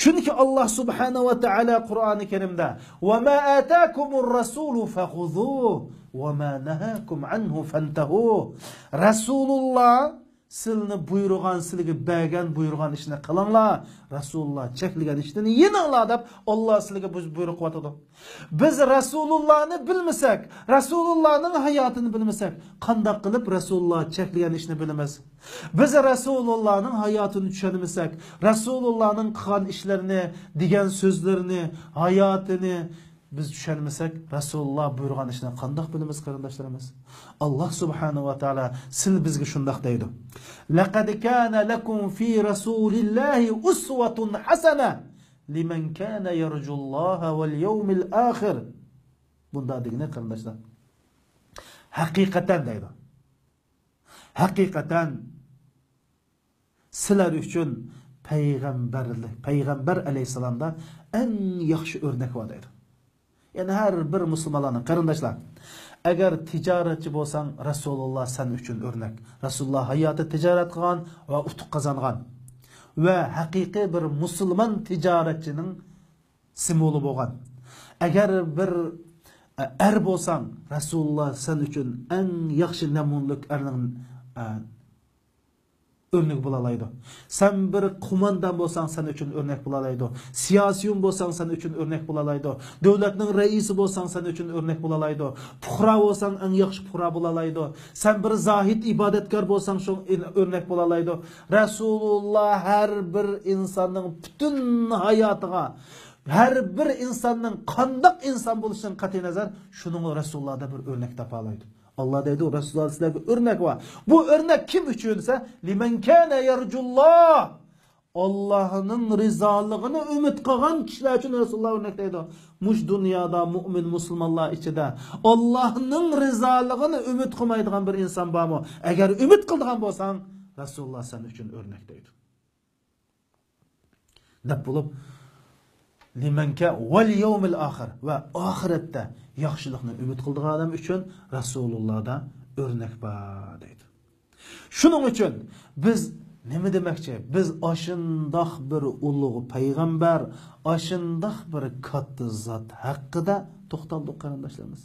چۈنكى ئاللا سۇبھانەھۇ ۋە تائالا قۇرئانى كەرىمدە، ۋە ما ئاتاكۇمۇر رەسۇلۇ فەخۇزۇھ، ۋە ما نەھاكۇم ئەنھۇ فەنتەھۇ. رەسۇلۇللا سىلىنى بۇيرۇغان، سىلىگە بەرگەن، بۇيرۇغان ئىشنى قىلىڭلار. رەسۇلۇللا چەكلىگەن ئىشتىن يېنىڭلار دەپ، ئاللا سىلىگە بۇ-، بۇيرۇق قىلىۋاتىدۇ. بىز رەسۇلۇللانى بىلمىسەك، رەسۇلۇللانىڭ ھاياتىنى بىلمىسەك، قانداق قىلىپ رەسۇلۇللا چەكلىگەن ئىشنى بىلىمىز؟ بىز رەسۇلۇللانىڭ ھاياتىنى چۈشەنمىسەك، رەسۇلۇللانىڭ قىلغان ئىشلىرىنى، دېگەن سۆزلىرىنى، ھاياتىنى، بىز چۈشەنمىسەك، رەسۇلۇللا بۇيرۇغان ئىشنى قانداق بىلىمىز، قېرىنداشلىرىمىز؟ ئاللا سۇبھانەھۇ ۋە تائالا سىل بىزگە شۇنداق دەيدۇ. لەقەد كانە لەكۇم فى رەسۇلىللاھى ئۇسۋەتۇن ھەسەنە لىمەن كانە يەرجۇللاھە ۋەل يەۋمىل ئاخىر. بۇنداق دېگىنى، قېرىنداشلار، ھەقىقەتەن دەيدۇ. ھەقىقەتەن سىلەر ئۈچۈن پەيغەمبەرلىك، پەيغەمبەر ئەلەيھىسسالامدا ئەڭ ياخشى ئۆرنەك بار دەيدۇ. يەنى ھەر بىر مۇسۇلمانلارنىڭ، قېرىنداشلار، ئەگەر تىجارەتچى بولساڭ، رەسۇلۇللا سەن ئۈچۈن ئۆرنەك. رەسۇلۇللا ھاياتى تىجارەت قىلغان ۋە ئۇتۇق قازانغان ۋە ھەقىقىي بىر مۇسۇلمان تىجارەتچىنىڭ سىمۋولى بولغان. ئەگەر بىر، ئە، ئەر بولساڭ، رەسۇلۇللا سەن ئۈچۈن ئەڭ ياخشى نەمۇنىلىك ئەرنىڭ، ئە، ئۆرنىكى بولالايدۇ. سەن بىر قوماندان بولساڭ، سەن ئۈچۈن ئۆرنەك بولالايدۇ. سىياسىيون بولساڭ، سەن ئۈچۈن ئۆرنەك بولالايدۇ. دۆلەتنىڭ رەئىسى بولساڭ، سەن ئۈچۈن ئۆرنەك بولالايدۇ. پۇقرا بولساڭ، ئەڭ ياخشى پۇقرا بولالايدۇ. سەن بىر زاھىد، ئىبادەتكار بولساڭ، شۇ ئۆرنەك بولالايدۇ. رەسۇلۇللا ھەر بىر ئىنساننىڭ پۈتۈن ھاياتىغا، ھەر بىر ئىنساننىڭ قانداق ئىنسان بولۇشىدىن قەتئىينەزەر، شۇنىڭغا رەسۇلۇللادا بىر ئۆرنەك تاپالايدۇ. ئاللا دەيدۇ، رەسۇلۇللا سىلەرگە ئۆرنەك بار. بۇ ئۆرنەك كىم ئۈچۈن دېسە، لىمەن كانە يەرجۇللا. ئاللانىڭ رىزالىقىنى ئۈمىد قىلغان كىشىلەر ئۈچۈن رەسۇلۇللا ئۆرنەك دەيدۇ. مۇشۇ دۇنيادا مۇئمىن مۇسۇلمانلار ئىچىدە ئاللانىڭ رىزالىقىنى ئۈمىد قىلمايدىغان بىر ئىنسان بارمۇ؟ ئەگەر ئۈمىد قىلىدىغان بولساڭ، رەسۇلۇللا سەن ئۈچۈن ئۆرنەك دەيدۇ. دەپ بولۇپ، لىمەنكە ۋەل يەۋمىل ئاخىر، ۋە ئاخىرەتتە ياخشىلىقنى ئۈمىد قىلىدىغان ئادەم ئۈچۈن رەسۇلۇللادا ئۆرنەك بار دەيدۇ. شۇنىڭ ئۈچۈن بىز نېمە دېمەكچى؟ بىز ئاشۇنداق بىر ئۇلۇغ پەيغەمبەر، ئاشۇنداق بىر كاتتا زات ھەققىدە توختالدۇق، قېرىنداشلىرىمىز.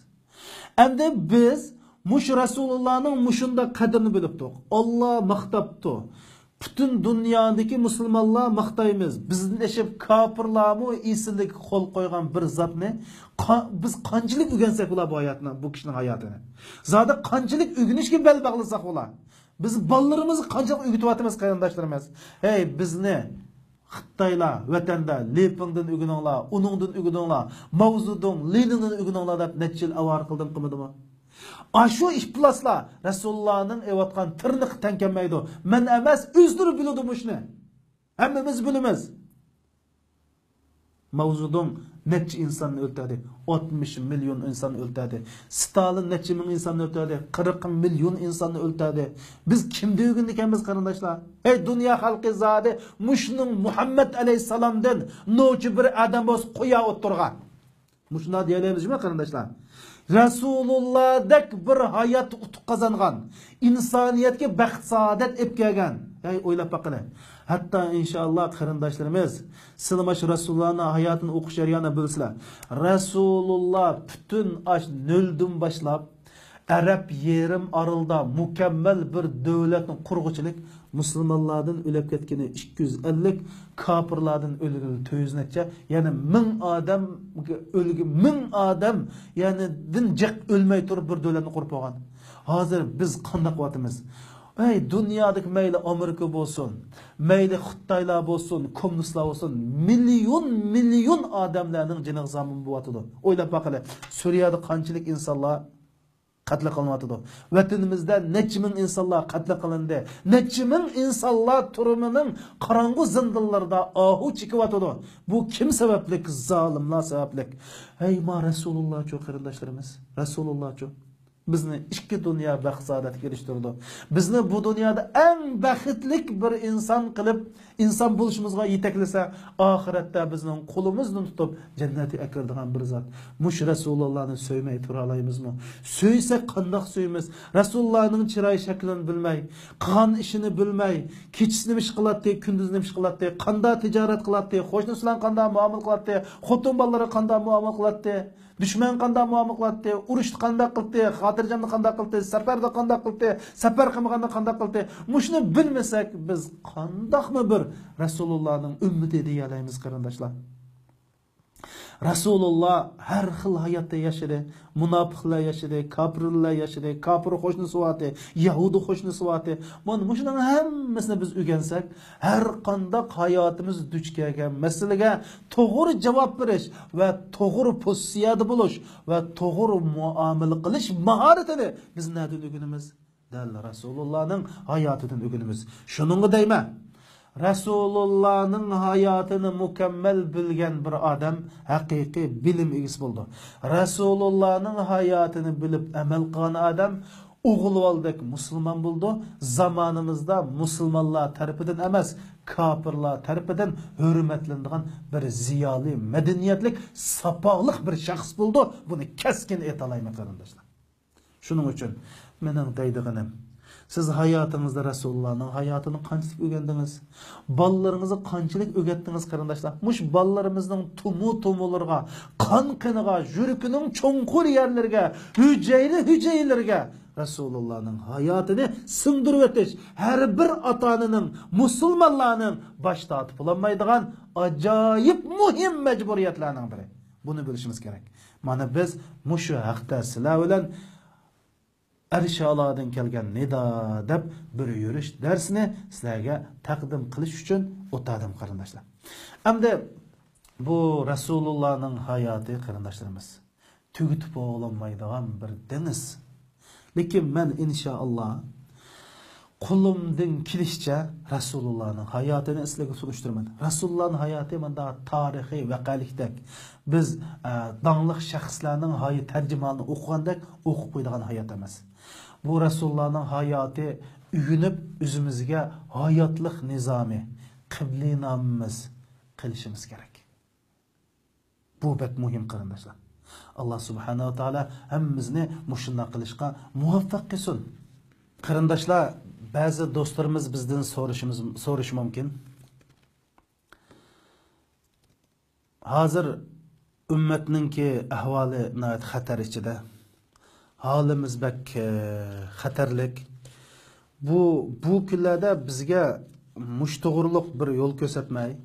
ئەمدى بىز مۇشۇ رەسۇلۇللانىڭ مۇشۇنداق قەدرىنى بىلىپتۇق. ئاللا ماختاپتۇ. پۈتۈن دۇنيادىكى مۇسۇلمانلار ماختايمىز. بىزدىن ئېشىپ كاپىرلارمۇ ئېسىلىك قول قويغان بىر زاتنى قا-، بىز قانچىلىك ئۆگەنسەك بولا بۇ ھاياتنى، بۇ كىشىنىڭ ھاياتىنى؟ زادى قانچىلىك ئۆگىنىشكە بەل باغلىساق بولا؟ بىز بالىلىرىمىزغا قانچىلىك ئۆگىتىۋاتىمىز، قېرىنداشلىرىمىز؟ ھەي، بىزنى خىتايلار ۋەتەندە لېپىڭدىن ئۆگىنىڭلار، ئۇنىڭدىن ئۆگىنىڭلار، ماۋزېدۇڭ، لېنىندىن ئۆگىنىڭلار دەپ نەچچە يىل ئاۋارە قىلدىمۇ قىلمىدىمۇ؟ ئاشۇ ئىپلاسلار رەسۇلۇللانىڭ ئېۋاتقان تىرنىقى تەڭ كەلمەيدۇ. مەن ئەمەس، ئۆزلىرى بىلىدۇ مۇشۇنى. ھەممىمىز بىلىمىز. ماۋزېدۇڭ نەچچە ئىنساننى ئۆلتۈردى؟ ئاتمىش مىليون ئىنساننى ئۆلتۈردى. ستالىن نەچچە مىڭ ئىنساننى ئۆلتۈردى؟ قىرىق مىليون ئىنساننى ئۆلتۈردى. بىز كىمدىن ئۆگەندىكەنمىز، قېرىنداشلار؟ ئەي دۇنيا خەلقى زادى مۇشۇنىڭ مۇھەممەد ئەلەيھىسسالامدىن نوچى بىر ئادەم بولسا قويا ئوتتۇرىغا. مۇشۇنداق دېيەلەيمىزمۇ، قېرىنداشلار؟ رەسۇلۇللادەك بىر ھاياتتا ئۇتۇق قازانغان، ئىنسانىيەتكە بەخت-سائادەت ئېلىپ كەلگەن. ھەي، ئويلاپ باققىلى. ھەتتا، ئىنشائاللا، قېرىنداشلىرىمىز، سىلەر مانا شۇ رەسۇلۇللانىڭ ھاياتىنى ئوقۇش جەريانىدا بىلىسىلەر. رەسۇلۇللا پۈتۈن ئاش نۆلدىن باشلاپ، ئەرەب يېرىم ئارىلىدا مۇكەممەل بىر دۆلەتنى قۇرغۇچىلىك، مۇسۇلمانلاردىن ئۆلۈپ كەتكىنى ئىككى يۈز ئەللىك، كاپىرلاردىن ئۆلگىلى تۆت يۈز نەچچە، يەنى مىڭ ئادەم، ئۆلگە-، مىڭ ئادەم، يەنى دىن جىق ئۆلمەي تۇرۇپ بىر دۆلەتنى قۇرۇپ بولغان. ھازىر بىز قانداق قىلىۋاتىمىز؟ ئەي، دۇنيادىكى مەيلى ئامېرىكا بولسۇن، مەيلى خىتايلار بولسۇن، كوممۇنىستلار بولسۇن، مىليون، مىليون ئادەملەرنىڭ جېنىغا زامىن بولۇۋاتىدۇ. ئويلاپ باققىلى، سۈرىيەدە قانچىلىك ئىنسانلار قەتل قىلىنىۋاتىدۇ. ۋەتىنىمىزدە نەچچە مىڭ ئىنسانلار قەتل قىلىندى. نەچچە مىڭ ئىنسانلار تۈرمىنىڭ قاراڭغۇ زىندانلىرىدا ئاھۇ چېكىۋاتىدۇ. بۇ كىم سەۋەبلىك؟ زالىملار سەۋەبلىك. ھەي، ما رەسۇلۇللاچۇ، قېرىنداشلىرىمىز؟ رەسۇلۇللاچۇ؟ بىزنى ئىككى دۇنيا بەخت-سائادەتكە ئېرىشتۈرىدۇ. بىزنى بۇ دۇنيادا ئەڭ بەختلىك بىر ئىنسان قىلىپ، ئىنسان بولۇشىمىزغا يېتەكلىسە، ئاخىرەتتە بىزنىڭ قولىمىزدىن تۇتۇپ جەننەتكە ئەكىرىدىغان بىر زات. مۇشۇ رەسۇلۇللانى سۆيمەي تۇرالايمىزمۇ؟ سۆيسەك قانداق سۆيىمىز؟ رەسۇلۇللانىڭ چىراي شەكلىنى بىلمەي، قىلغان ئىشىنى بىلمەي، كېچىسى نېمە ئىش قىلاتتى، كۈندۈزى نېمە ئىش قىلاتتى، قانداق تىجارەت قىلاتتى، قوشنىسى بىلەن قانداق مۇئامىلە قىلاتتى، خوتۇن بالىلىرى قانداق مۇئامىلە قىلاتتى، دۈشمەن قانداق مۇئامىلە قىلاتتى، ئۇرۇشتا قانداق قىلاتتى، خاتىرجەمدە قانداق قىلاتتى، سەپەردە قانداق قىلاتتى، سەپەر قىلمىغاندا قانداق قىلاتتى، مۇشۇنى بىلمىسەك، بىز قانداقمۇ بىر رەسۇلۇللانىڭ ئۈممىتى دېيەلەيمىز، قېرىنداشلار؟ رەسۇلۇللا ھەر خىل ھاياتتا ياشىدى. مۇناپىقلار ياشىدى، كاپىرلار ياشىدى، كاپىر قوشنىسى بارتى، يەھۇدىي قوشنىسى بارتى. مانا مۇشۇنىڭ ھەممىسىنى بىز ئۆگەنسەك، ھەر قانداق ھاياتىمىز دۇچ كەلگەن مەسىلىگە توغرا جاۋاب بېرىش ۋە توغرا پوزىتسىيەدە بولۇش ۋە توغرا مۇئامىلە قىلىش ماھارىتىنى بىز نەدىن ئۆگىنىمىز؟ دەل رەسۇلۇللانىڭ ھاياتىدىن ئۆگىنىمىز. شۇنىڭغا دەيمەن، رەسۇلۇللانىڭ ھاياتىنى مۇكەممەل بىلگەن بىر ئادەم ھەقىقىي بىلىم ئىگىسى بولىدۇ. رەسۇلۇللانىڭ ھاياتىنى بىلىپ ئەمەل قىلغان ئادەم ئوغۇل بالىدەك مۇسۇلمان بولىدۇ. زامانىمىزدا مۇسۇلمانلار تەرىپىدىن ئەمەس، كاپىرلار تەرىپىدىن ھۆرمەتلىنىدىغان بىر زىيالىي، مەدەنىيەتلىك، ساپالىق بىر شەخس بولىدۇ. بۇنى كەسكىن ئېيتالايمەن، قېرىنداشلار. شۇنىڭ ئۈچۈن مېنىڭ دەيدىغىنىم، سىز ھاياتىڭىزدا رەسۇلۇللانىڭ ھاياتىنى قانچىلىك ئۆگەندىڭىز؟ بالىلىرىڭىزغا قانچىلىك ئۆگەتتىڭىز، قېرىنداشلار؟ مۇشۇ بالىلىرىمىزنىڭ تۇمۇ-، تۇمۇلىرىغا، قان-قېنىغا، يۈرىكىنىڭ چوڭقۇر يەرلىرىگە، ھۈجەيرە-ھۈجەيرىلىرىگە رەسۇلۇللانىڭ ھاياتىنى سىڭدۈرۈۋېتىش ھەر بىر ئاتا-ئانىنىڭ، مۇسۇلمانلارنىڭ باش تارتىپ بولالمايدىغان ئاجايىپ مۇھىم مەجبۇرىيەتلەرنىڭ بىرى. بۇنى بىلىشىمىز كېرەك. مانا بىز مۇشۇ ھەقتە سىلەر بىلەن ئەرشئەلادىن كەلگەن نىدا دەپ بىر يۈرۈش دەرسىنى سىلەرگە تەقدىم قىلىش ئۈچۈن ئولتۇردۇم، قېرىنداشلار. ئەمدى بۇ رەسۇلۇللانىڭ ھاياتى، قېرىنداشلىرىمىز، تۈگىتىپ بولالمايدىغان بىر دېڭىز. لېكىن مەن، ئىنشائاللا، قولۇمدىن كېلىشىچە رەسۇلۇللانىڭ ھاياتىنى سىلەرگە تونۇشتۇرىمەن. رەسۇلۇللانىڭ ھاياتى مۇنداق تارىخىي ۋەقەلىكتەك، بىز، ئە، داڭلىق شەخسلەرنىڭ ھايات تەرجىمىھالىنى ئوقۇغاندەك ئوقۇپ قويىدىغان ھايات ئەمەس. بۇ رەسۇلۇللانىڭ ھاياتى ئۆگىنىپ، ئۆزىمىزگە ھاياتلىق نىزامى، قىبلىنامىمىز قىلىشىمىز كېرەك. بۇ بەك مۇھىم، قېرىنداشلار. ئاللا سۇبھانەھۇ ۋە تائالا ھەممىمىزنى مۇشۇنداق قىلىشقا مۇۋەپپەق قىلسۇن. قېرىنداشلار، بەزى دوستلىرىمىز بىزدىن سورىشىمىز، سورىشى مۇمكىن. ھازىر ئۈممەتنىڭكى ئەھۋالى ناھايىتى خەتەر ئىچىدە. ھالىمىز بەك، ئە، خەتەرلىك. بۇ، بۇ كۈنلەردە بىزگە مۇشۇ توغرۇلۇق بىر يول كۆرسەتمەي،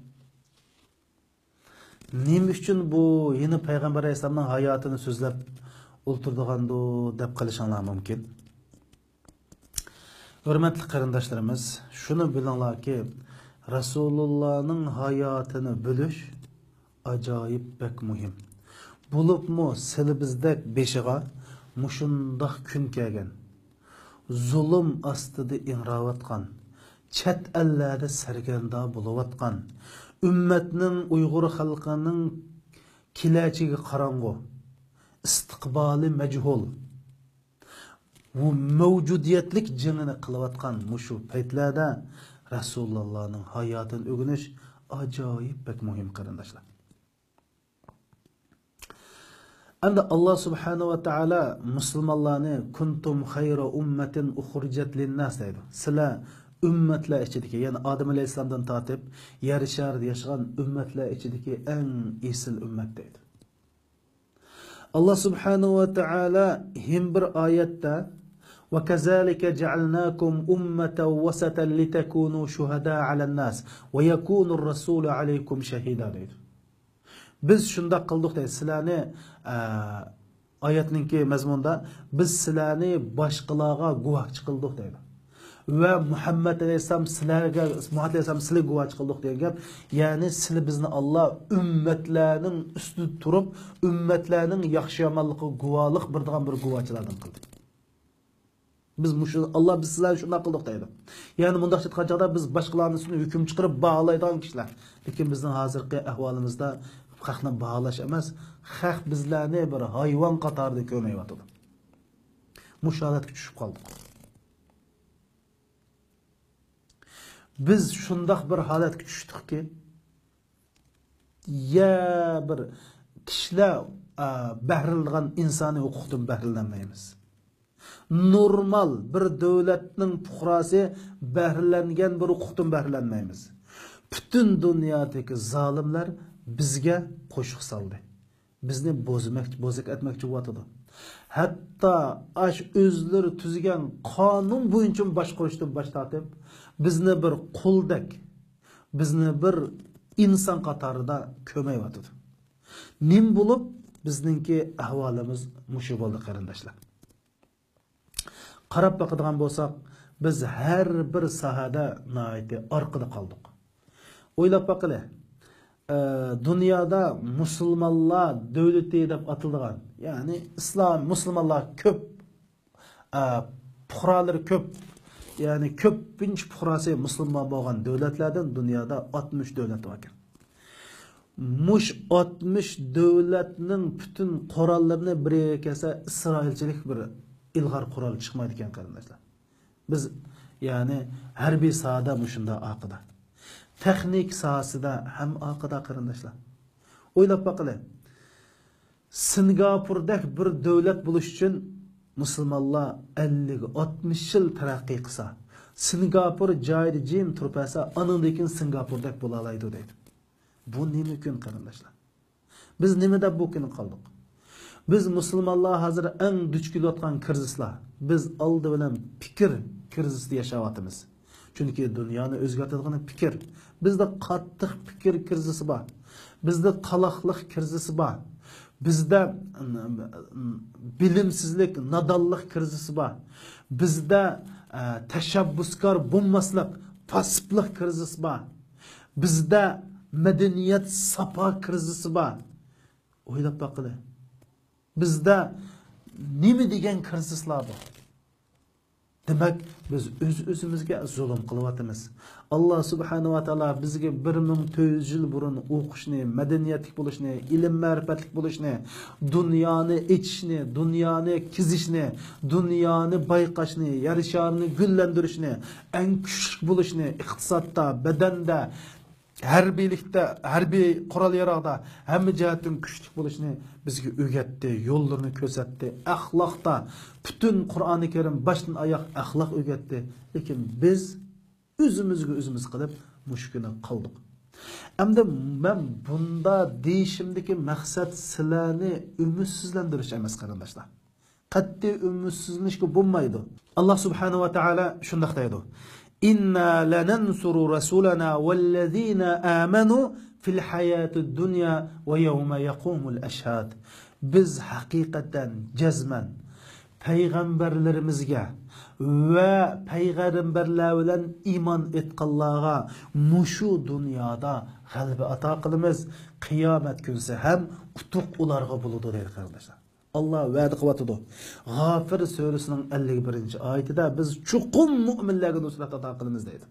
نېمە ئۈچۈن بۇ يەنە پەيغەمبەر ئەلەيھىسسالامنىڭ ھاياتىنى سۆزلەپ ئولتۇرىدىغاندۇ دەپ قېلىشىڭلار مۇمكىن. ھۆرمەتلىك قېرىنداشلىرىمىز، شۇنى بىلىڭلاركى، رەسۇلۇللانىڭ ھاياتىنى بىلىش ئاجايىپ بەك مۇھىم. بولۇپمۇ سىلىبىزدەك بېشىغا مۇشۇنداق كۈن كەلگەن، زۇلۇم ئاستىدا ئىڭراۋاتقان، چەت ئەللەردە سەرگەردان بولۇۋاتقان، ئۈممەتنىڭ، ئۇيغۇر خەلقىنىڭ كېلەچىكى قاراڭغۇ، ئىستىقبالى مەجھۇل، بۇ مەۋجۇدىيەتلىك جېڭىنى قىلىۋاتقان مۇشۇ پەيتلەردە رەسۇلۇللانىڭ ھاياتىنى ئۆگىنىش ئاجايىپ بەك مۇھىم، قېرىنداشلار. ئەمدى ئاللا سۇبھانەھۇ ۋە تائالا مۇسۇلمانلارنى «كۇنتۇم خەيرە ئۇممەتىن ئۇخرىجەت لىنناس» دەيدۇ. سىلەر ئۈممەتلەر ئىچىدىكى، يەنى ئادەم ئەلەيھىسسالامدىن تارتىپ يەر شارىدا ياشىغان ئۈممەتلەر ئىچىدىكى ئەڭ ئېسىل ئۈممەت دەيدۇ. ئاللا سۇبھانەھۇ ۋە تائالا ھېم بىر ئايەتتە، «وكذلك جعلناكم أمة وسطا لتكونوا شهداء على الناس ويكون الرسول عليكم شهيدا» دەيدۇ. بىز شۇنداق قىلدۇق دەيدۇ. سىلەرنى، ئە، ئايەتنىڭكى مەزمۇنىدا، بىز سىلەرنى باشقىلارغا گۇۋاھچى قىلدۇق دەيدۇ. ۋە مۇھەممەد ئەلەيھىسسالام سىلەرگە، مۇھەممەد ئەلەيھىسسالام سىلەرگە گۇۋاھچى قىلدۇق دېگەن گەپ. يەنى سىلى بىزنى ئاللا ئۈممەتلەرنىڭ ئۈستىدە تۇرۇپ، ئۈممەتلەرنىڭ ياخشى يامانلىقىغا گۇۋاھلىق بېرىدىغان بىر گۇۋاھچىلاردىن قىلدى. بىز مۇشۇ، ئاللا بىز سىلەرنى شۇنداق قىلدۇق دەيدۇ. يەنى مۇنداق ئېيتقان چاغدا بىز باشقىلارنىڭ ئۈستىدىن ھۆكۈم چىقىرىپ باھالايدىغان كىشىلەر. لېكىن بىزنىڭ ھازىرقى ئەھۋالىمىزدا خەقنى باھالاش ئەمەس، خەق بىزلەرنى بىر ھايۋان قاتارىدا كۆرمەيۋاتىدۇ. مۇشۇ ھالەتكە چۈشۈپ قالدۇق. بىز شۇنداق بىر ھالەتكە چۈشتۇقكى، يا بىر كىشىلەر، ئا، بەھرىلىنىدىغان ئىنسانىي ھوقۇقتىن بەھرىلىنەلمەيمىز. نورمال بىر دۆلەتنىڭ پۇقراسى بەھرىلەنگەن بىر ھوقۇقتىن بەھرىلەنمەيمىز. پۈتۈن دۇنيادىكى زالىملار بىزگە قوشۇق سالدى. بىزنى بوزماق-، بوزەك ئەتمەكچى بولۇۋاتىدۇ. ھەتتا ئاش ئۆزلىرى تۈزگەن قانۇن بويىچە باشقۇرۇشتىن باش تارتىپ، بىزنى بىر قۇلدەك، بىزنى بىر ئىنسان قاتارىدا كۆرمەيۋاتىدۇ. نېمە بولۇپ بىزنىڭكى ئەھۋالىمىز مۇشۇ بولدى، قېرىنداشلار؟ قاراپ باقىدىغان بولساق، بىز ھەر بىر ساھەدە ناھايىتى ئارقىدا قالدۇق. ئويلاپ باقىلى، ئە، دۇنيادا مۇسۇلمانلار دۆلىتى دەپ ئاتىلىدىغان، يەنى ئىسلام، مۇسۇلمانلار كۆپ، ئە، پۇقرالىرى كۆپ، يەنى كۆپىنچە پۇقراسى مۇسۇلمان بولغان دۆلەتلەردىن دۇنيادا ئاتمىش دۆلەت باركەن. مۇش ئاتمىش دۆلەتنىڭ پۈتۈن قوراللىرىنى بىر يەرگە كەلسە، ئىسرائىلچىلىك بىر ئىلغار قورال چىقمايدىكەن، قېرىنداشلار. بىز، يەنى، ھەربىي ساھەدە مۇشۇنداق ئارقىدا. تېخنىك ساھەسىدە ھەم ئارقىدا، قېرىنداشلار. ئويلاپ باقىلى. سىنگاپوردەك بىر دۆلەت بولۇش ئۈچۈن مۇسۇلمانلار ئەللىك، ئاتمىش يىل تەرەققىي قىلسا، سىنگاپور جايىدا جىم تۇرۇپ بەرسە، ئانىڭدىن كېيىن سىنگاپوردەك بولالايدۇ دەيدۇ. بۇ نېمە كۈن، قېرىنداشلار؟ بىز نېمە دەپ بۇ كۈنگە قالدۇق؟ بىز مۇسۇلمانلار ھازىر ئەڭ دۇچ كېلىۋاتقان كىرىزىسلار. بىز ئالدى بىلەن پىكىر كىرىزىسىدا ياشاۋاتىمىز. چۈنكى دۇنيانى ئۆزگەرتىدىغىنى پىكىر. بىزدە قاتتىق پىكىر كىرىزىسى بار. بىزدە تالاقلىق كىرىزىسى بار. بىزدە، ئىم، ئىم، بىلىمسىزلىك، نادانلىق كىرىزىسى بار. بىزدە، ئە، تەشەببۇسكار بولماسلىق، پاسسىپلىق كىرىزىسى بار. بىزدە مەدەنىيەت ساپا كىرىزىسى بار. ئويلاپ باقىلى. بىزدە نېمە دېگەن كىرىزىسلار بار؟ دېمەك، بىز ئۆز-ئۆزىمىزگە زۇلۇم قىلىۋاتىمىز. ئاللا سۇبھانەھۇ ۋە تائالا بىزگە بىر مىڭ تۆت يۈز يىل بۇرۇن ئوقۇشنى، مەدەنىيەتلىك بولۇشنى، ئىلىم-مەرىپەتلىك بولۇشنى، دۇنيانى ئېچىشنى، دۇنيانى كېزىشنى، دۇنيانى بايقاشنى، يەر شارىنى گۈللەندۈرۈشنى، ئەڭ كۈچلۈك بولۇشنى، ئىقتىسادتا، بەدەندە، ھەربىيلىكتە، ھەربىي قورال-ياراغدا ھەممە جەھەتتىن كۈچلۈك بولۇشنى بىزگە ئۆگەتتى، يوللىرىنى كۆرسەتتى. ئەخلاقتا پۈتۈن قۇرئانى كەرىم باشتىن ئاياق ئەخلاق ئۆگەتتى. لېكىن بىز ئۆزىمىزگە ئۆزىمىز قىلىپ مۇشۇ كۈنى قالدۇق. ئەمدى مەن بۇندا دېيىشىمدىكى مەقسەت سىلەرنى ئۈمىدسىزلەندۈرۈش ئەمەس، قېرىنداشلار. قەتئىي ئۈمىدسىزلىنىشكە بولمايدۇ. ئاللا سۇبھانەھۇ ۋە تائالا شۇنداق دەيدۇ: «إنا لننصر رسلنا والذين آمنوا في الحياة الدنيا ويوم يقوم الأشهاد». بىز ھەقىقەتەن جەزمەن پەيغەمبەرلىرىمىزگە ۋە پەيغەمبەرلەر بىلەن ئىمان ئېيتقانلارغا مۇشۇ دۇنيادا غەلىبە ئاتا قىلىمىز، قىيامەت كۈنسى ھەم ئۇتۇق ئۇلارغا بولىدۇ دەيدۇ قېرىنداشلار. ئاللا ۋەدە قىلىۋاتىدۇ. غافىر سۈرىسىنىڭ ئەللىك بىرىنچى ئايىتىدە بىز چوقۇم مۆمىنلەرگە نۇسرەت ئاتا قىلىمىز دەيدۇ.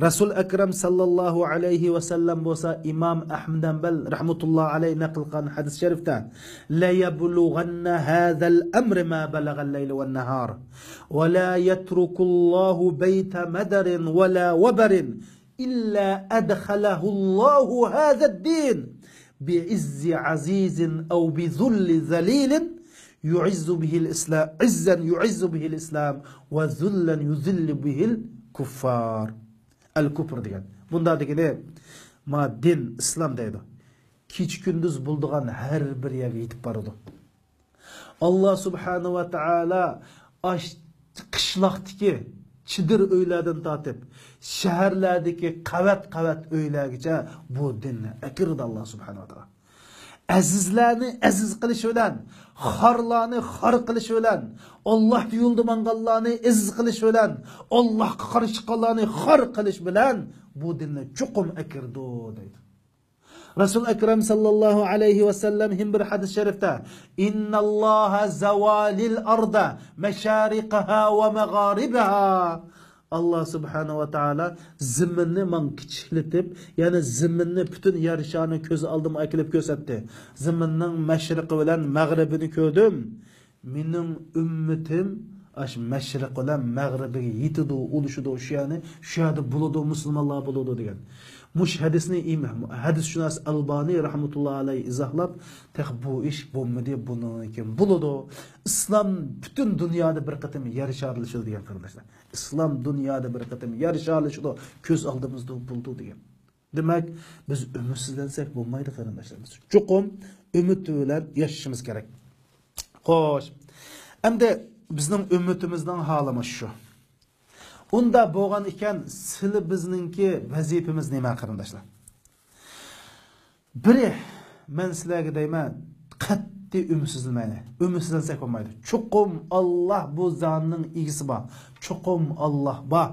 رەسۇل ئەكرەم ساللاللاھۇ ئەلەيھى ۋەسەللەم بولسا ئىمام ئەھمەد ھەمبەل رەھمەتۇللا ئەلەيھ نەقىل قىلغان ھەدىس شەرىفتە، ليبلغن هذا الأمر ما بلغ الليل والنهار ولا يترك الله بيت مدر ولا وبر إلا أدخله الله هذا الدين بعز عزيز أو بذل ذليل يعز به الإسلام، عزا يعز به الإسلام وذلا يذل به الكفار. ئەل كۇپر دېگەن. بۇندا دېگىنى، ما دىن، ئىسلام دەيدۇ. كېچە كۈندۈز بولىدىغان ھەر بىر يەرگە يېتىپ بارىدۇ. ئاللا سۇبھانە ۋە تائالا ئاش-، قىشلاقتىكى چېدىر ئۆيلەردىن تارتىپ، شەھەرلەردىكى قەۋەت-قەۋەت ئۆيلەرگىچە بۇ دىننى ئەكىردى ئاللا سۇبھانە ۋە تائالا. ئەزىزلەرنى ئەزىز قىلىش بىلەن، خارلارنى خار قىلىش بىلەن، ئاللا يولىدا ماڭغانلارنى ئەزىز قىلىش بىلەن، ئاللاغا قارشى چىققانلارنى خار قىلىش بىلەن بۇ دىننى چوقۇم ئەكىردى دەيدۇ. رەسۇل ئەكرەم ساللاللاھۇ ئەلەيھى ۋەسەللەم ھەم بىر ھەدىس شەرىفتە، إن الله زوى الأرض مشارقها ومغاربها. ئاللا سۇبھانە ۋە تائالا زېمىننى ماڭا كىچىكلىتىپ، يەنى زېمىننى پۈتۈن يەر شارىنى كۆز ئالدىمغا ئەكېلىپ كۆرسەتتى. زېمىننىڭ مەشرىقى بىلەن مەغرىبىنى كۆردۈم. مېنىڭ ئۈممىتىم ئاشۇ مەشرىق بىلەن مەغرىبىگە يېتىدۇ، ئۇلىشىدۇ، شۇ يەرنى، شۇ يەردە بولىدۇ، مۇسۇلمانلار بولىدۇ دېگەن. مۇشۇ ھەدىسنى ئىم-، ھەدىسشۇناس ئەلبانى رەھمەتۇللا ئەلەيھ ئىزاھلاپ، تېخى بۇ ئىش بولمىدى، بۇنىڭدىن كېيىن بولىدۇ. ئىسلام پۈتۈن دۇنيادا بىر قېتىم يەر شارلىشىدۇ دېگەن قېرىنداشلار. ئىسلام دۇنيادا بىر قېتىم يەر شارلىشىدۇ، كۆز ئالدىمىزدا بولىدۇ دېگەن. دېمەك، بىز ئۈمىدسىزلەنسەك بولمايدۇ قېرىنداشلار. بىز چوقۇم ئۈمىد بىلەن ياشىشىمىز كېرەك. خوش. ئەمدى بىزنىڭ ئۈمىدىمىزنىڭ ھالى مانا شۇ. ئۇندا بولغان ئىكەن، سىلى بىزنىڭكى ۋەزىپىمىز نېمە قېرىنداشلار؟ بىرى، مەن سىلەرگە دەيمەن، قەتئىي ئۈمىدسىزلىمەيلى. ئۈمىدسىزلەنسەك بولمايدۇ. چوقۇم ئاللا بۇ زاماننىڭ ئىگىسى بار. چوقۇم ئاللا بار.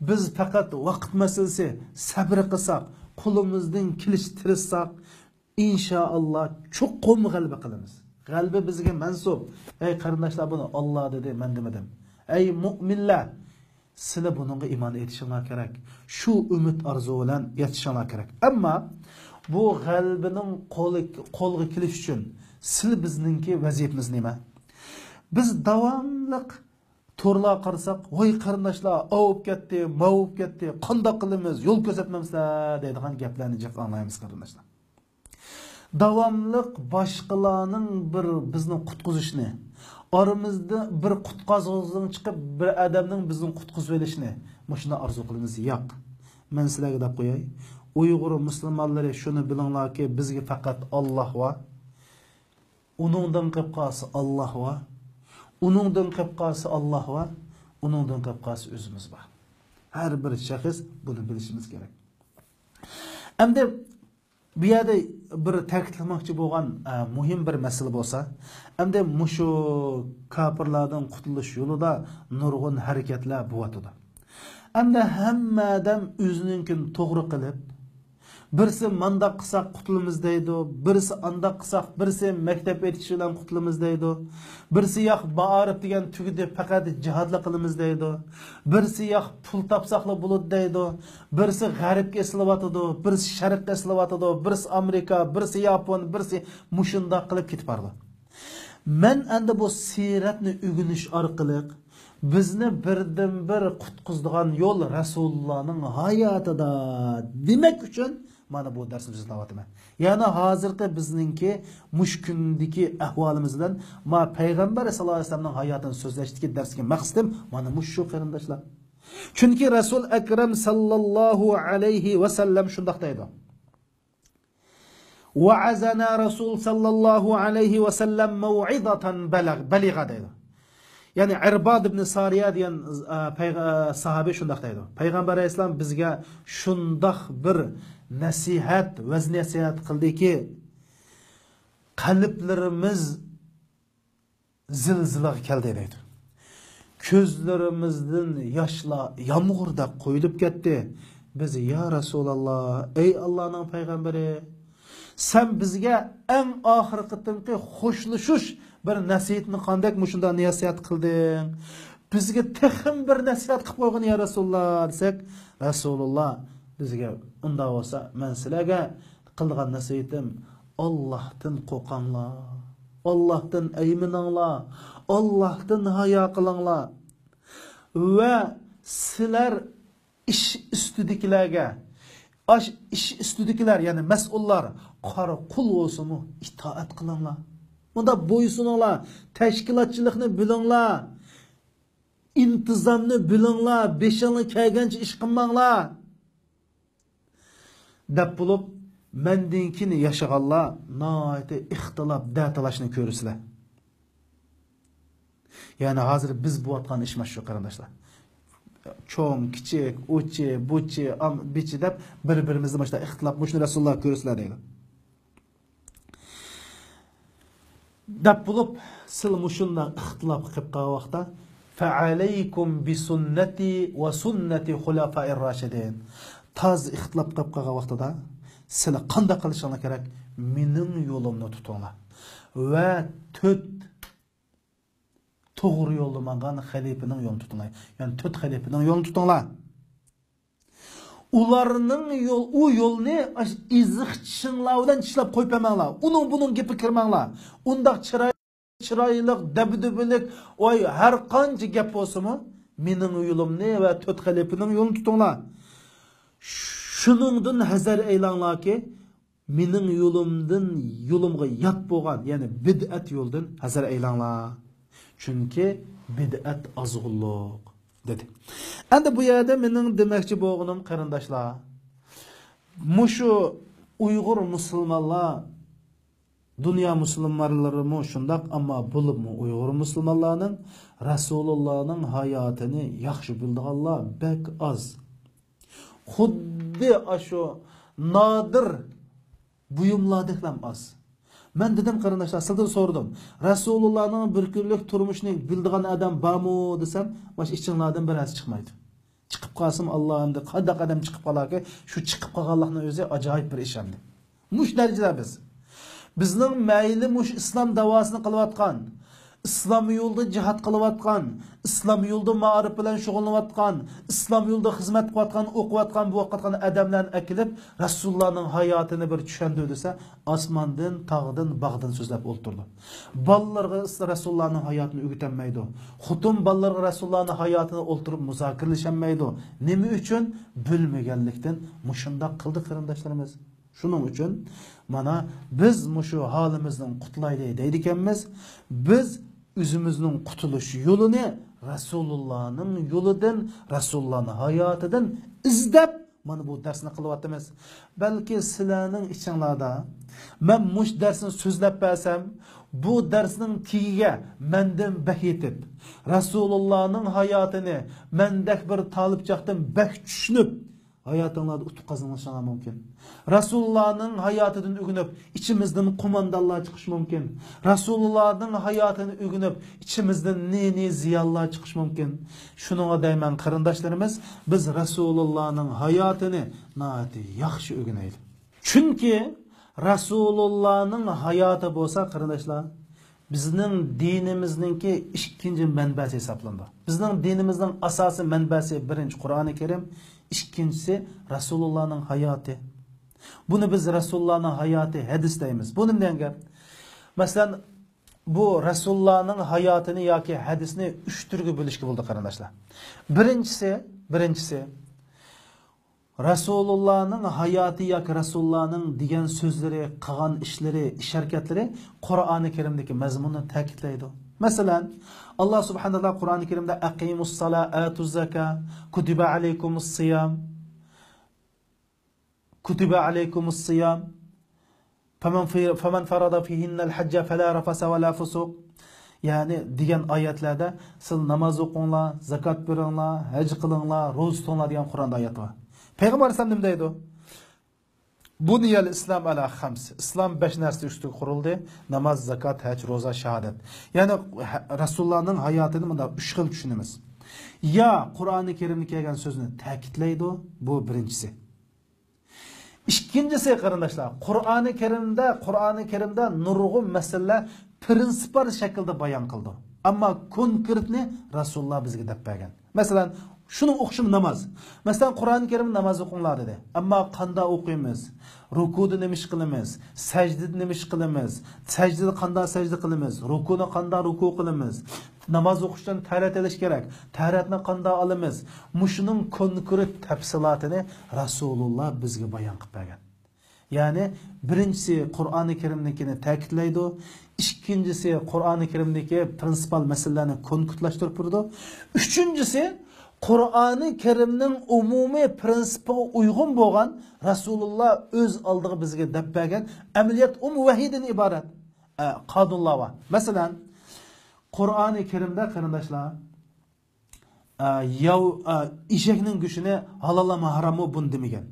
بىز پەقەت ۋاقىت مەسىلىسى، سەبرى قىلساق، قولىمىزدىن كېلىشىچە تىرىشساق، ئىنشائاللا چوقۇم غەلىبە قىلىمىز. غەلىبە بىزگە مەنسۇپ. ئەي قېرىنداشلار، بۇنى ئاللا دېدى، مەن دېمىدىم. ئەي مۆمىنلەر، سىلى بۇنىڭغا ئىمان ئېيتىشىڭلار كېرەك. شۇ ئۈمىد ئارزۇ بىلەن يېتىشىڭلار كېرەك. ئەمما بۇ غەلىبىنىڭ قولى، قولغا كېلىش ئۈچۈن سىلى بىزنىڭكى ۋەزىپىمىز نېمە؟ بىز داۋاملىق تورلارغا قارىساق، ۋاي قېرىنداشلار، ئاۋۇپ كەتتى، ماۋۇپ كەتتى، قانداق قىلىمىز، يول كۆرسەتمەمسىلەر دەيدىغان گەپلەرنى جىق ئاڭلايمىز قېرىنداشلار. داۋاملىق باشقىلارنىڭ بىر بىزنى قۇتقۇزۇشىنى، ئارىمىزدا بىر قۇتقازغۇچىنىڭ چىقىپ، بىر ئادەمنىڭ بىزنى قۇتقۇزۇۋېلىشىنى، مۇشۇنى ئارزۇ قىلىمىز. ياق. مەن سىلەرگە دەپ قوياي. ئۇيغۇر مۇسۇلمانلىرى شۇنى بىلىڭلاركى، بىزگە پەقەت ئاللا بار. ئۇنىڭدىن قېلىپ قالسا ئاللا بار. ئۇنىڭدىن قېلىپ قالسا ئاللا بار. ئۇنىڭدىن قېلىپ قالسا ئۆزىمىز بار. ھەر بىر شەخس بۇنى بىلىشىمىز كېرەك. ئەمدى بۇ يەردە بىر تەكىتلىمەكچى بولغان، ئە، مۇھىم بىر مەسىلە بولسا، ئەمدى مۇشۇ كاپىرلاردىن قۇتۇلۇش يولىدا نۇرغۇن ھەرىكەتلەر بولۇۋاتىدۇ. ئەمدى ھەممە ئادەم ئۆزىنىڭكىنى توغرا قىلىپ، بىرسى مانداق قىلساق قۇتۇلىمىز دەيدۇ، بىرسى ئانداق قىلساق، بىرسى مەكتەپ ئېچىش بىلەن قۇتۇلىمىز دەيدۇ، بىرسى ياق مائارىپ دېگەن تۈگىدى، پەقەت جىھادلا قىلىمىز دەيدۇ، بىرسى ياق پۇل تاپساقلا بولىدۇ دەيدۇ، بىرسى غەربكە ئېسىلىۋاتىدۇ، بىرسى شەرققە ئېسىلىۋاتىدۇ، بىرسى ئامېرىكا، بىرسى ياپون، بىرسى مۇشۇنداق قىلىپ كېتىپ بارىدۇ. مەن ئەمدى بۇ سىرەتنى ئۆگىنىش ئارقىلىق بىزنى بىردىنبىر قۇتقۇزىدىغان يول رەسۇلۇللانىڭ ھاياتىدا دېمەك ئۈچۈن مانا بۇ دەرسنى سۆزلەۋاتىمەن. يەنى ھازىرقى بىزنىڭكى مۇشۇ كۈندىكى ئەھۋالىمىز بىلەن ما پەيغەمبەر ساللاللاھۇ ئەلەيھى ۋەسەللەمنىڭ ھاياتىنى سۆزلەشتىكى دەرسكە مەقسىتىم مانا مۇشۇ قېرىنداشلار. چۈنكى رەسۇل ئەكرەم ساللاللاھۇ ئەلەيھى ۋەسەللەم شۇنداق دەيدۇ. وعظنا رسول صلى الله عليه وسلم موعظة بلغ-، بليغة دەيدۇ. يەنى ئىرباد ئىبن سارىيە دېگەن، ئە، پەيغە-، ئە، ساھابى شۇنداق دەيدۇ. پەيغەمبەر ئەلەيھىسسالام بىزگە شۇنداق بىر نەسىھەت، ۋەز نەسىھەت قىلدىكى، قەلبلىرىمىز زىلزىلىگە كەلدى دەيدۇ. كۆزلىرىمىزدىن ياشلار يامغۇردەك قۇيۇلۇپ كەتتى. بىز، يا رەسۇلاللا، ئەي ئاللانىڭ پەيغەمبىرى، سەن بىزگە ئەڭ ئاخىرقى قېتىمقى خوشلىشىش بىر نەسىھەتنى قاندەك مۇشۇنداق نەسىھەت قىلدىڭ؟ بىزگە تېخىمۇ بىر نەسىھەت قىلىپ قويغىن، يا رەسۇلاللا، دېسەك، رەسۇلاللا بىزگە، ئۇنداق بولسا مەن سىلەرگە قىلىدىغان نەسىھىتىم، ئاللاھتىن قورقۇڭلار، ئاللاھتىن ئەيمىنىڭلار، ئاللاھتىن ھايا قىلىڭلار. ۋە سىلەر ئىش ئۈستىدىكىلەرگە، ئاش ئىش ئۈستىدىكىلەر، يەنى مەسئۇللار، قارا قۇل بولسىمۇ ئىتائەت قىلىڭلار. مۇنداق بويسۇنۇڭلار، تەشكىلاتچىلىقنى بىلىڭلار، ئىنتىزامنى بىلىڭلار، بېشىڭلار كەلگەنچە ئىش قىلماڭلار. دەپ بولۇپ، مەندىن كېيىن ياشىغانلار ناھايىتى ئىختىلاپ، دەتالاشنى كۆرىسىلەر. يەنى ھازىر بىز بولۇۋاتقان ئىش مانا شۇ، قېرىنداشلار. چوڭ، كىچىك، ئۇچى، بۇچى، ئام-، بىچى دەپ بىر-بىرىمىزنى ماشۇنداق ئىختىلاپ، مۇشۇنى رەسۇلۇللا كۆرىسىلەر دەيدۇ. دەپ بولۇپ، سىلە مۇشۇنداق ئىختىلاپقا قېلىپ قالغان ۋاقىتتا، فَعَلَيْكُمْ بِسُنَّتِي وَسُنَّةِ الْخُلَفَاءِ الرَّاشِدِينَ. تازا ئىختىلاپ قېلىپ قالغان ۋاقتىدا سىلە قانداق قىلىشىڭلار كېرەك؟ مېنىڭ يولۇمنى تۇتۇڭلار. ۋە تۆت توغرا يولدا ماڭغان خەلىپىنىڭ يولىنى تۇتۇڭلار. يەنى تۆت خەلىپىنىڭ يولىنى تۇتۇڭلار. ئۇلارنىڭ يول، ئۇ يولنى ئاشۇ ئېزىق چىشىڭلار بىلەن چىشلەپ قويۇپ بەرمەڭلار. ئۇنىڭ بۇنىڭ گېپىگە كىرمەڭلار. ئۇنداق چىراي-، چىرايلىق، دەبدۇبىلىك، ۋاي، ھەر قانچە گەپ بولسىمۇ، مېنىڭ يولۇمنى ۋە تۆت خەلىپىنىڭ يولىنى تۇتۇڭلار. شۇنىڭدىن ھەزەر ئەيلەڭلاركى، مېنىڭ يولۇمدىن، يولۇمغا يات بولغان، يەنى بىدئەت يولدىن ھەزەر ئەيلەڭلار. چۈنكى بىدئەت ئازغۇنلۇق، دېدى. ئەمدى بۇ يەردە مېنىڭ دېمەكچى بولغىنىم، قېرىنداشلار، مۇشۇ ئۇيغۇر مۇسۇلمانلار، دۇنيا مۇسۇلمانلىرىمۇ شۇنداق، ئەمما بولۇپمۇ ئۇيغۇر مۇسۇلمانلارنىڭ رەسۇلۇللانىڭ ھاياتىنى ياخشى بىلىدىغانلار بەك ئاز. خۇددى ئاشۇ نادىر بۇيۇملاردەكلام ئاز. مەن دېدىم، قېرىنداشلار، سىلىدىن سورىدىم، رەسۇلۇللانىڭ بىر كۈنلۈك تۇرمۇشىنى بىلىدىغان ئادەم بارمۇ دېسەم، مانا ئىچىڭلاردىن بىرەرسى چىقمايدۇ. چىقىپ قالسىمۇ، ئاللا، ئەمدى قانداق ئادەم چىقىپ قالاركى؟ شۇ چىقىپ قالغانلىقنىڭ ئۆزى ئاجايىپ بىر ئىش ئەمدى. مۇشۇ دەرىجىدە بىز. بىزنىڭ مەيلى مۇشۇ ئىسلام داۋاسىنى قىلىۋاتقان، ئىسلام يولىدا جىھاد قىلىۋاتقان، ئىسلام يولىدا مائارىپ بىلەن شۇغۇللىنىۋاتقان، ئىسلام يولىدا خىزمەت قىلىۋاتقان، ئوقۇۋاتقان، بوۋاققاتقان ئادەملەرنى ئەكېلىپ، رەسۇلۇللانىڭ ھاياتىنى بىر چۈشەندۈر دېسە، ئاسماندىن، تاغدىن، باغدىن سۆزلەپ ئولتۇرىدۇ. بالىلىرىغا رەسۇلۇللانىڭ ھاياتىنى ئۆگىتەلمەيدۇ. خوتۇن بالىلىرىغا رەسۇلۇللانىڭ ھاياتىنى ئولتۇرۇپ مۇزاكىرىلىشەلمەيدۇ. نېمە ئۈچۈن؟ بىلمىگەنلىكتىن مۇشۇنداق قىلدى قېرىنداشلىرىمىز. شۇنىڭ ئۈچۈن مانا بىز مۇشۇ ھالىمىزدىن قۇتۇلايلى دەيدىكەنمىز. بىز ئۆزىمىزنىڭ قۇتۇلۇش يولىنى رەسۇلۇللانىڭ يولىدىن، رەسۇلۇللانىڭ ھاياتىدىن ئىزدەپ، مانا بۇ دەرسنى قىلىۋاتىمىز. بەلكى سىلەرنىڭ ئىچىڭلاردا مەن مۇشۇ دەرسنى سۆزلەپ بەرسەم، بۇ دەرسنىڭ تېگىگە مەندىن بەك يېتىپ، رەسۇلۇللانىڭ ھاياتىنى مەندەك بىر تالىپچاقتىن بەك چۈشىنىپ، ھاياتىڭلاردا ئۇتۇق قازىنىشىڭلار مۇمكىن. رەسۇلۇللانىڭ ھاياتىدىن ئۆگىنىپ، ئىچىمىزدىن قوماندانلار چىقىشى مۇمكىن. رەسۇلۇللانىڭ ھاياتىنى ئۆگىنىپ، ئىچىمىزدىن نى-نى زىيانلار چىقىشى مۇمكىن. شۇنىڭغا دەيمەن، قېرىنداشلىرىمىز، بىز رەسۇلۇللانىڭ ھاياتىنى ناھايىتى ياخشى ئۆگىنەيلى. چۈنكى رەسۇلۇللانىڭ ھاياتى بولسا، قېرىنداشلار، بىزنىڭ دىنىمىزنىڭكى ئىككىنچى مەنبەسى ھېسابلىنىدۇ. بىزنىڭ دىنىمىزنىڭ ئاساسىي مەنبەسى، بىرىنچى، قۇرئانى كەرىم، ئىككىنچىسى، رەسۇلۇللانىڭ ھاياتى. بۇنى بىز رەسۇلۇللانىڭ ھاياتى، ھەدىس دەيمىز. بۇ نېمە دېگەن گەپ؟ مەسىلەن، بۇ رەسۇلۇللانىڭ ھاياتىنى ياكى ھەدىسنى ئۈچ تۈرگە بۆلۈشكە بولىدۇ، قېرىنداشلار. بىرىنچىسى، بىرىنچىسى، رەسۇلۇللانىڭ ھاياتى ياكى رەسۇلۇللانىڭ دېگەن سۆزلىرى، قىلغان ئىشلىرى، ئىش-ھەرىكەتلىرى قۇرئانى كەرىمدىكى مەزمۇننى تەكىتلەيدۇ. مەسىلەن، ئاللا سۇبھانەھۇ ۋە تائالا قۇرئانى كەرىمدە، «أقيموا الصلاة وآتوا الزكاة كتب عليكم الصيام، كتب عليكم الصيام فمن في-، فمن فرض فيهن الحج فلا رفث ولا فسوق»، يەنى دېگەن ئايەتلەردە، «سىلەر ناماز ئوقۇڭلار، زاكات بېرىڭلار، ھەج قىلىڭلار، روزا تۇتۇڭلار» دېگەن قۇرئاندا ئايەت بار. پەيغەمبەر ئەلەيھىسسالام نېمە دەيدۇ؟ بۇنىيەل ئىسلام ئەلا خەمس. ئىسلام بەش نەرسە ئۈستىگە قۇرۇلدى. ناماز، زاكات، ھەج، روزا، شاھادەت. يەنى ھە-، رەسۇلۇللانىڭ ھاياتىنى مۇنداق ئۈچ خىل چۈشىنىمىز. يا قۇرئانى كەرىمدە كەلگەن سۆزنى تەكىتلەيدۇ، بۇ بىرىنچىسى. ئىككىنچىسى، قېرىنداشلار، قۇرئانى كەرىمدە، قۇرئانى كەرىمدە نۇرغۇن مەسىلىلەر پرىنسىپال شەكىلدە بايان قىلىدۇ. ئەمما كونكرېتنى رەسۇلۇللا بىزگە دەپ بەرگەن. مەسىلەن، شۇنىڭ ئوخشىمى ناماز. مەسىلەن، قۇرئانى كەرىمدە ناماز ئوقۇڭلار دېدى. ئەمما قاندا ئوقۇيمىز؟ رۇكۇدا نېمە ئىش قىلىمىز؟ سەجدىدە نېمە ئىش قىلىمىز؟ سەجدىدە قاندا سەجدە قىلىمىز؟ رۇكۇنى قاندا رۇكۇ قىلىمىز؟ ناماز ئوقۇشتىن تەھارەت ئېلىش كېرەك. تەھارەتنى قاندا ئالىمىز؟ مۇشۇنىڭ كونكرېت تەپسىلاتىنى رەسۇلۇللا بىزگە بايان قىلىپ بەرگەن. يەنى، بىرىنچىسى، قۇرئانى كەرىمنىڭكىنى تەكىتلەيدۇ. ئىككىنچىسى، قۇرئانى كەرىمدىكى پرىنسىپال مەسىلىلەرنى كونكرېتلاشتۇرۇپ بېرىدۇ. ئۈچىنچىسى، قۇرئانى كەرىمنىڭ ئومۇمىي پرىنسىپىغا ئۇيغۇن بولغان رەسۇلۇللا ئۆز ئالدىغا بىزگە دەپ بەرگەن ئەمەلىيەت ئۇمۇ ۋەھىيدىن ئىبارەت، ئە، قانۇنلار بار. مەسىلەن، قۇرئانى كەرىمدە، قېرىنداشلار، ئە، ياۋ-، ئە، ئېشەكنىڭ گۆشىنى ھالالمۇ، ھاراممۇ بۇنى دېمىگەن.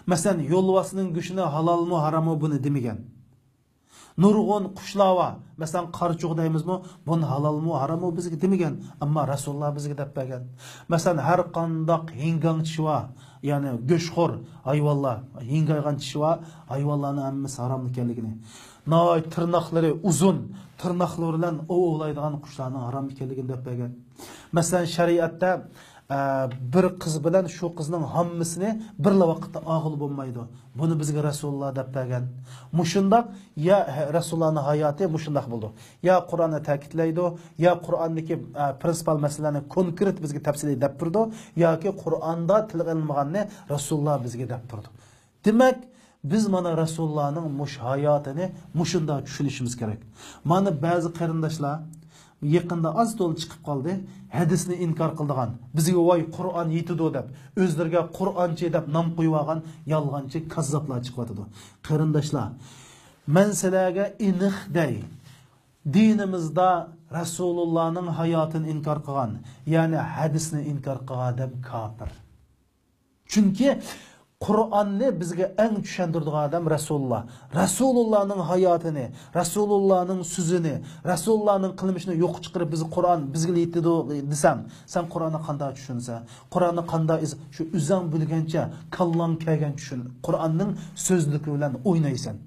مەسىلەن، يولۋاسنىڭ گۆشىنى ھالالمۇ، ھاراممۇ بۇنى دېمىگەن. نۇرغۇن قۇشلار بار. مەسىلەن، قارچۇغا دەيمىزمۇ، بۇنى ھالالمۇ، ھاراممۇ بىزگە دېمىگەن. ئەمما رەسۇلۇللا بىزگە دەپ بەرگەن. مەسىلەن، ھەر قانداق ھىڭگاڭ چىشى بار، يەنى گۆشخور ھايۋانلار، ھىڭگايغان چىشى بار ھايۋانلارنىڭ ھەممىسى ھارام ئىكەنلىكىنى، ناھايىتى تىرناقلىرى ئۇزۇن، تىرناقلىرى بىلەن ئوۋ ئوۋلايدىغان قۇشلارنىڭ ھارام ئىكەنلىكىنى دەپ بەرگەن. مەسىلەن، شەرىئەتتە، ئە، بىر قىز بىلەن شۇ قىزنىڭ ھاممىسىنى بىرلا ۋاقىتتا ئالغىلى بولمايدۇ. بۇنى بىزگە رەسۇلۇللا دەپ بەرگەن. مۇشۇنداق، يا ھە-، رەسۇلۇللانىڭ ھاياتى مۇشۇنداق بولىدۇ. يا قۇرئاندا تەكىتلەيدۇ، يا قۇرئاندىكى، ئە، پرىنسىپال مەسىلىلەرنى كونكرېت بىزگە تەپسىلىي دەپ بېرىدۇ، ياكى قۇرئاندا تىلغا ئېلىنمىغاننى رەسۇلۇللا بىزگە دەپ بېرىدۇ. دېمەك، بىز مانا رەسۇلۇللانىڭ مۇشۇ ھاياتىنى مۇشۇنداق چۈشىنىشىمىز كېرەك. مانا بەزى قېرىنداشلار يېقىندا ئاز تولا چىقىپ قالدى، ھەدىسنى ئىنكار قىلىدىغان، بىزگە ۋاي قۇرئان يېتىدۇ دەپ، ئۆزلىرىگە قۇرئانچى دەپ نام قويۇۋالغان يالغانچى كاززاپلار چىقىۋاتىدۇ. قېرىنداشلار، مەن سىلەرگە ئېنىق دەي، دىنىمىزدا رەسۇلۇللانىڭ ھاياتىنى ئىنكار قىلغان، يەنى ھەدىسنى ئىنكار قىلغان ئادەم كاپىر. چۈنكى قۇرئاننى بىزگە ئەڭ چۈشەندۈرىدىغان ئادەم رەسۇلۇللا. رەسۇلۇللانىڭ ھاياتىنى، رەسۇلۇللانىڭ سۆزىنى، رەسۇلۇللانىڭ قىلمىشىنى يوققا چىقىرىپ، بىز قۇرئان بىزگىلا يېتىدۇ دېسەڭ، سەن قۇرئاننى قانداق چۈشىنىسەن؟ قۇرئاننى قانداق ئىز-، شۇ ئۆزۈڭ بىلگەنچە، كاللاڭ كەلگەن چۈشۈن. قۇرئاننىڭ سۆزلۈكى بىلەن ئوينايسەن.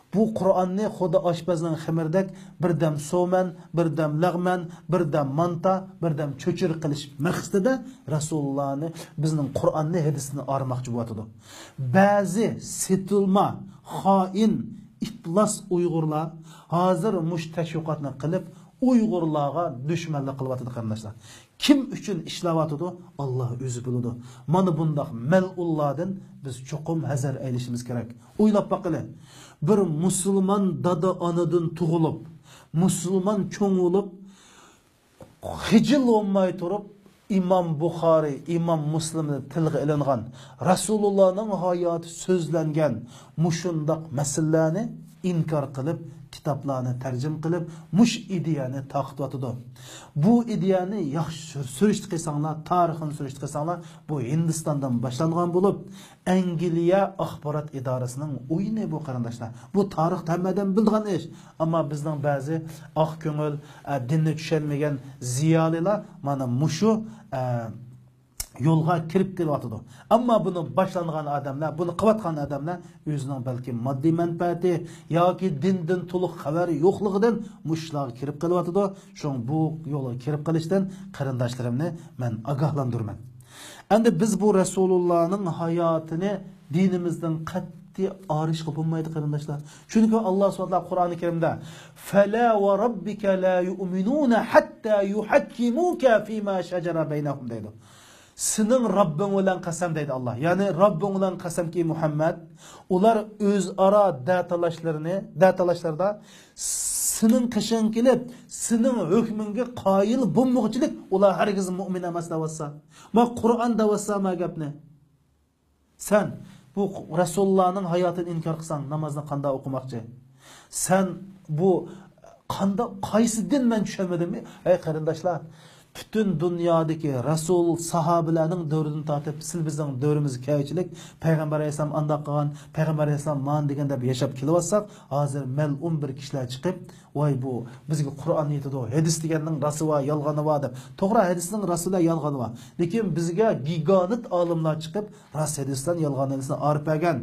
بۇ قۇرئاننى خۇدا ئاشپەزنىڭ خېمىرىدەك بىردەم سومەن، بىردەم لەغمەن، بىردەم مانتا، بىردەم چۆچۈرە قىلىش مەقسىتىدە رەسۇلۇللانى، بىزنىڭ قۇرئاننى، ھەدىسنى ئارىماقچى بولۇۋاتىدۇ. بەزى سېتىلما، خائىن، ئىپلاس ئۇيغۇرلار ھازىر مۇشۇ تەشۋىقاتنى قىلىپ، ئۇيغۇرلارغا دۈشمەنلىك قىلىۋاتىدۇ، قېرىنداشلار. كىم ئۈچۈن ئىشلەۋاتىدۇ؟ ئاللا ئۆزى بىلىدۇ. مانا بۇنداق مەلئۇنلاردىن بىز چوقۇم ھەزەر ئەيلىشىمىز كېرەك. ئويلاپ باقىلى، بىر مۇسۇلمان دادا-ئانىدىن تۇغۇلۇپ، مۇسۇلمان چوڭ بولۇپ، خىجىل بولماي تۇرۇپ، ئىمام بۇخارىي، ئىمام مۇسلىمدا تىلغا ئېلىنغان، رەسۇلۇللانىڭ ھاياتى سۆزلەنگەن مۇشۇنداق مەسىلىلەرنى ئىنكار قىلىپ، كىتابلارنى تەرجىمە قىلىپ، مۇشۇ ئىدىيەنى تارقىتىۋاتىدۇ. بۇ ئىدىيەنى ياخشى سۈر-، سۈرۈشتە قىلساڭلار، تارىخىنى سۈرۈشتە قىلساڭلار، بۇ ھىندىستاندىن باشلانغان بولۇپ، ئەنگلىيە ئاخبارات ئىدارىسىنىڭ ئويۇنى بۇ، قېرىنداشلار. بۇ تارىختا ھەممە ئادەم بىلىدىغان ئىش. ئەمما بىزنىڭ بەزى ئاق كۆڭۈل، ئە، دىننى چۈشەنمىگەن زىيالىيلار مانا مۇشۇ، ئە، يولغا كىرىپ كېلىۋاتىدۇ. ئەمما بۇنى باشلانغان ئادەملەر، بۇنى قىلىۋاتقان ئادەملەر ئۆزىنىڭ بەلكى ماددىي مەنپەئەتى ياكى دىندىن تولۇق خەۋەر يوقلۇقىدىن مۇشۇ ئىشلارغا كىرىپ قېلىۋاتىدۇ. شۇڭا بۇ يولغا كىرىپ قېلىشتىن قېرىنداشلىرىمنى مەن ئاگاھلاندۇرىمەن. ئەمدى بىز بۇ رەسۇلۇللانىڭ ھاياتىنى دىنىمىزدىن قەتئىي ئايرىشقا بولمايدۇ، قېرىنداشلار. چۈنكى ئاللا سۇبھانەھۇ ۋە تائالا قۇرئانى كەرىمدە، «فەلا ۋە رەببىكە لا يۇئمىنۇنە ھەتتا يۇھەككىمۇكە فىما شەجەرە بەينەھۇم» دەيدۇ. سېنىڭ رەببىڭ بىلەن قەسەم دەيدۇ ئاللا. يەنى رەببىڭ بىلەن قەسەمكى، مۇھەممەد، ئۇلار ئۆزئارا دەتالاشلىرىنى، دەتالاشلاردا سېنىڭ قېشىڭغا كېلىپ، سېنىڭ ھۆكمۈڭگە قايىل بولمىغۇچىلىك ئۇلار ھەرگىز مۇئمىن ئەمەس دەۋاتسا. ما قۇرئان دەۋاتسا ما گەپنى. سەن بۇ رەسۇلۇللانىڭ ھاياتىنى ئىنكار قىلساڭ، نامازنى قانداق ئوقۇماقچى؟ سەن بۇ قانداق، قايسى دىن، مەن چۈشەنمىدىم. ئەي قېرىنداشلار، پۈتۈن دۇنيادىكى رەسۇل، ساھابىلەرنىڭ دەۋرىدىن تارتىپ سىل بىزنىڭ دەۋرىمىزگە كەلگۈچىلىك پەيغەمبەر ئەلەيھىسسالام ئانداق قىلغان، پەيغەمبەر ئەلەيھىسسالام مانا دېگەن دەپ ياشاپ كېلىۋاتساق، ھازىر مەلئۇن بىر كىشىلەر چىقىپ، ۋاي بۇ بىزگە قۇرئان يېتىدۇ، ھەدىس دېگەننىڭ راسى بار، يالغىنى بار دەپ. توغرا، ھەدىسنىڭ راسى بار، يالغىنى بار. لېكىن بىزگە گىگانت ئالىملار چىقىپ، راست ھەدىس بىلەن يالغان ھەدىسنى ئايرىپ بەرگەن.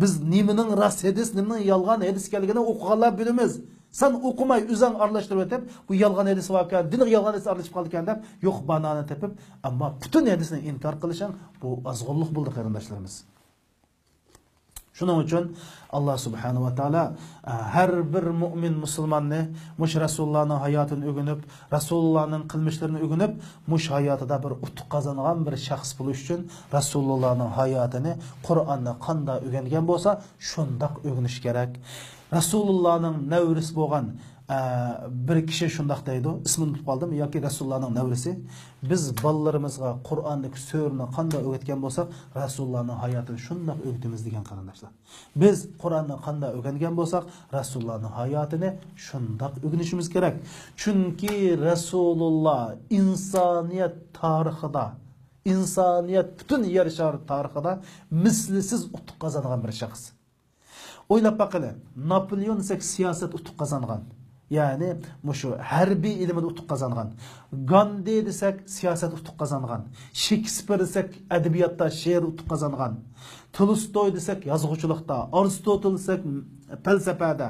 بىز نېمىنىڭ راست ھەدىس، نېمىنىڭ يالغان ھەدىس ئىكەنلىكىنى ئوقۇغانلار بىلىمىز. سەن ئوقۇماي ئۆزۈڭ ئارىلاشتۇرۇۋېتىپ، بۇ يالغان ھەدىس باركەن، دىنغا يالغان ھەدىس ئارىلىشىپ قالىدىكەن دەپ، يوق باھانە تېپىپ، ئەمما پۈتۈن ھەدىسنى ئىنكار قىلىشىڭ، بۇ ئازغۇنلۇق بولدى، قېرىنداشلىرىمىز. شۇنىڭ ئۈچۈن ئاللا سۇبھانەھۇ ۋە تائالا، ئە، ھەر بىر مۇئمىن مۇسۇلماننى مۇشۇ رەسۇلۇللانىڭ ھاياتىنى ئۆگىنىپ، رەسۇلۇللانىڭ قىلمىشلىرىنى ئۆگىنىپ، مۇشۇ ھاياتىدا بىر ئۇتۇق قازانغان بىر شەخس بولۇش ئۈچۈن رەسۇلۇللانىڭ ھاياتىنى، قۇرئاننى قانداق ئۆگەنگەن بولسا، شۇنداق ئۆگىنىش كېرەك. رەسۇلۇللانىڭ نەۋرىسى بولغان، ئە، بىر كىشى شۇنداق دەيدۇ، ئىسمىنى ئۇنتۇپ قالدىم، ياكى رەسۇلۇللانىڭ نەۋرىسى، بىز بالىلىرىمىزغا قۇرئاندىكى سۈرىنى قانداق ئۆگەتكەن بولساق، رەسۇلۇللانىڭ ھاياتىنى شۇنداق ئۆگىتىمىز دېگەن، قېرىنداشلار. بىز قۇرئاننى قانداق ئۆگەنگەن بولساق، رەسۇلۇللانىڭ ھاياتىنى شۇنداق ئۆگىنىشىمىز كېرەك. چۈنكى رەسۇلۇللا ئىنسانىيەت تارىخىدا، ئىنسانىيەت پۈتۈن يەر شارى تارىخىدا مىسلىسىز ئۇتۇق قازانغان بىر شەخس. ئويلاپ باقىلى، ناپولېئون دېسەك سىياسەت ئۇتۇق قازانغان. يەنى مۇشۇ ھەربىي ئىلمىدە ئۇتۇق قازانغان. گاندى دېسەك سىياسەت ئۇتۇق قازانغان. شېكسپىر دېسەك ئەدەبىياتتا، شېئىر ئۇتۇق قازانغان. تولستوي دېسەك يازغۇچىلىقتا، ئارستوتېل دېسەك پەلسەپەدە.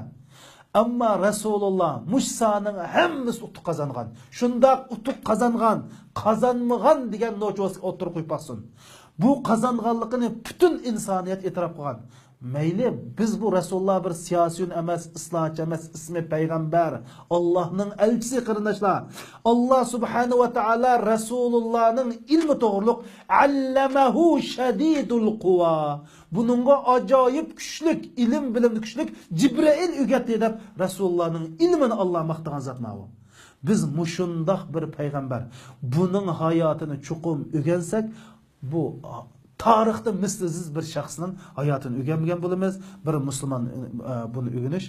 ئەمما رەسۇلۇللا مۇشۇلارنىڭ ھەممىسى ئۇتۇق قازانغان. شۇنداق ئۇتۇق قازانغان، قازانمىغان دېگەن نوچىۋاسكا ئوتتۇرىغا قويۇپ باقسۇن. بۇ قازانغانلىقىنى پۈتۈن ئىنسانىيەت ئېتىراپ قىلغان. مەيلى، بىز بۇ رەسۇلۇللا بىر سىياسىيون ئەمەس، ئىسلاھاتچى ئەمەس، ئىسمى پەيغەمبەر، ئاللاھنىڭ ئەلچىسى، قېرىنداشلار. ئاللا سۇبھانەھۇ ۋە تائالا رەسۇلۇللانىڭ ئىلمى توغرۇلۇق، ئەللەمەھۇ شەدىدۇل قۇۋا. بۇنىڭغا ئاجايىپ كۈچلۈك، ئىلىم بىلىمدە كۈچلۈك جىبرىئىل ئۆگەتتى دەپ رەسۇلۇللانىڭ ئىلمىنى ئاللا ماختىغان زات ماۋۇ. بىز مۇشۇنداق بىر پەيغەمبەر، بۇنىڭ ھاياتىنى چوقۇم ئۆگەنسەك، بۇ تارىختا مىسلىسىز بىر شەخسنىڭ ھاياتىنى ئۆگەنمىگەن بولىمىز. بىر مۇسۇلمان، ئە، بۇنى ئۆگىنىش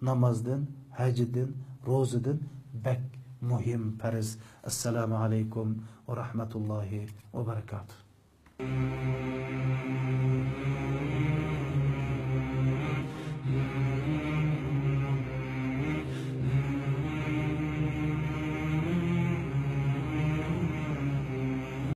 نامازدىن، ھەجدىن، روزىدىن بەك مۇھىم پەرز. ئەسسالامۇ ئەلەيكۇم ۋە رەھمەتۇللاھى ۋە بەرىكاتۇھ.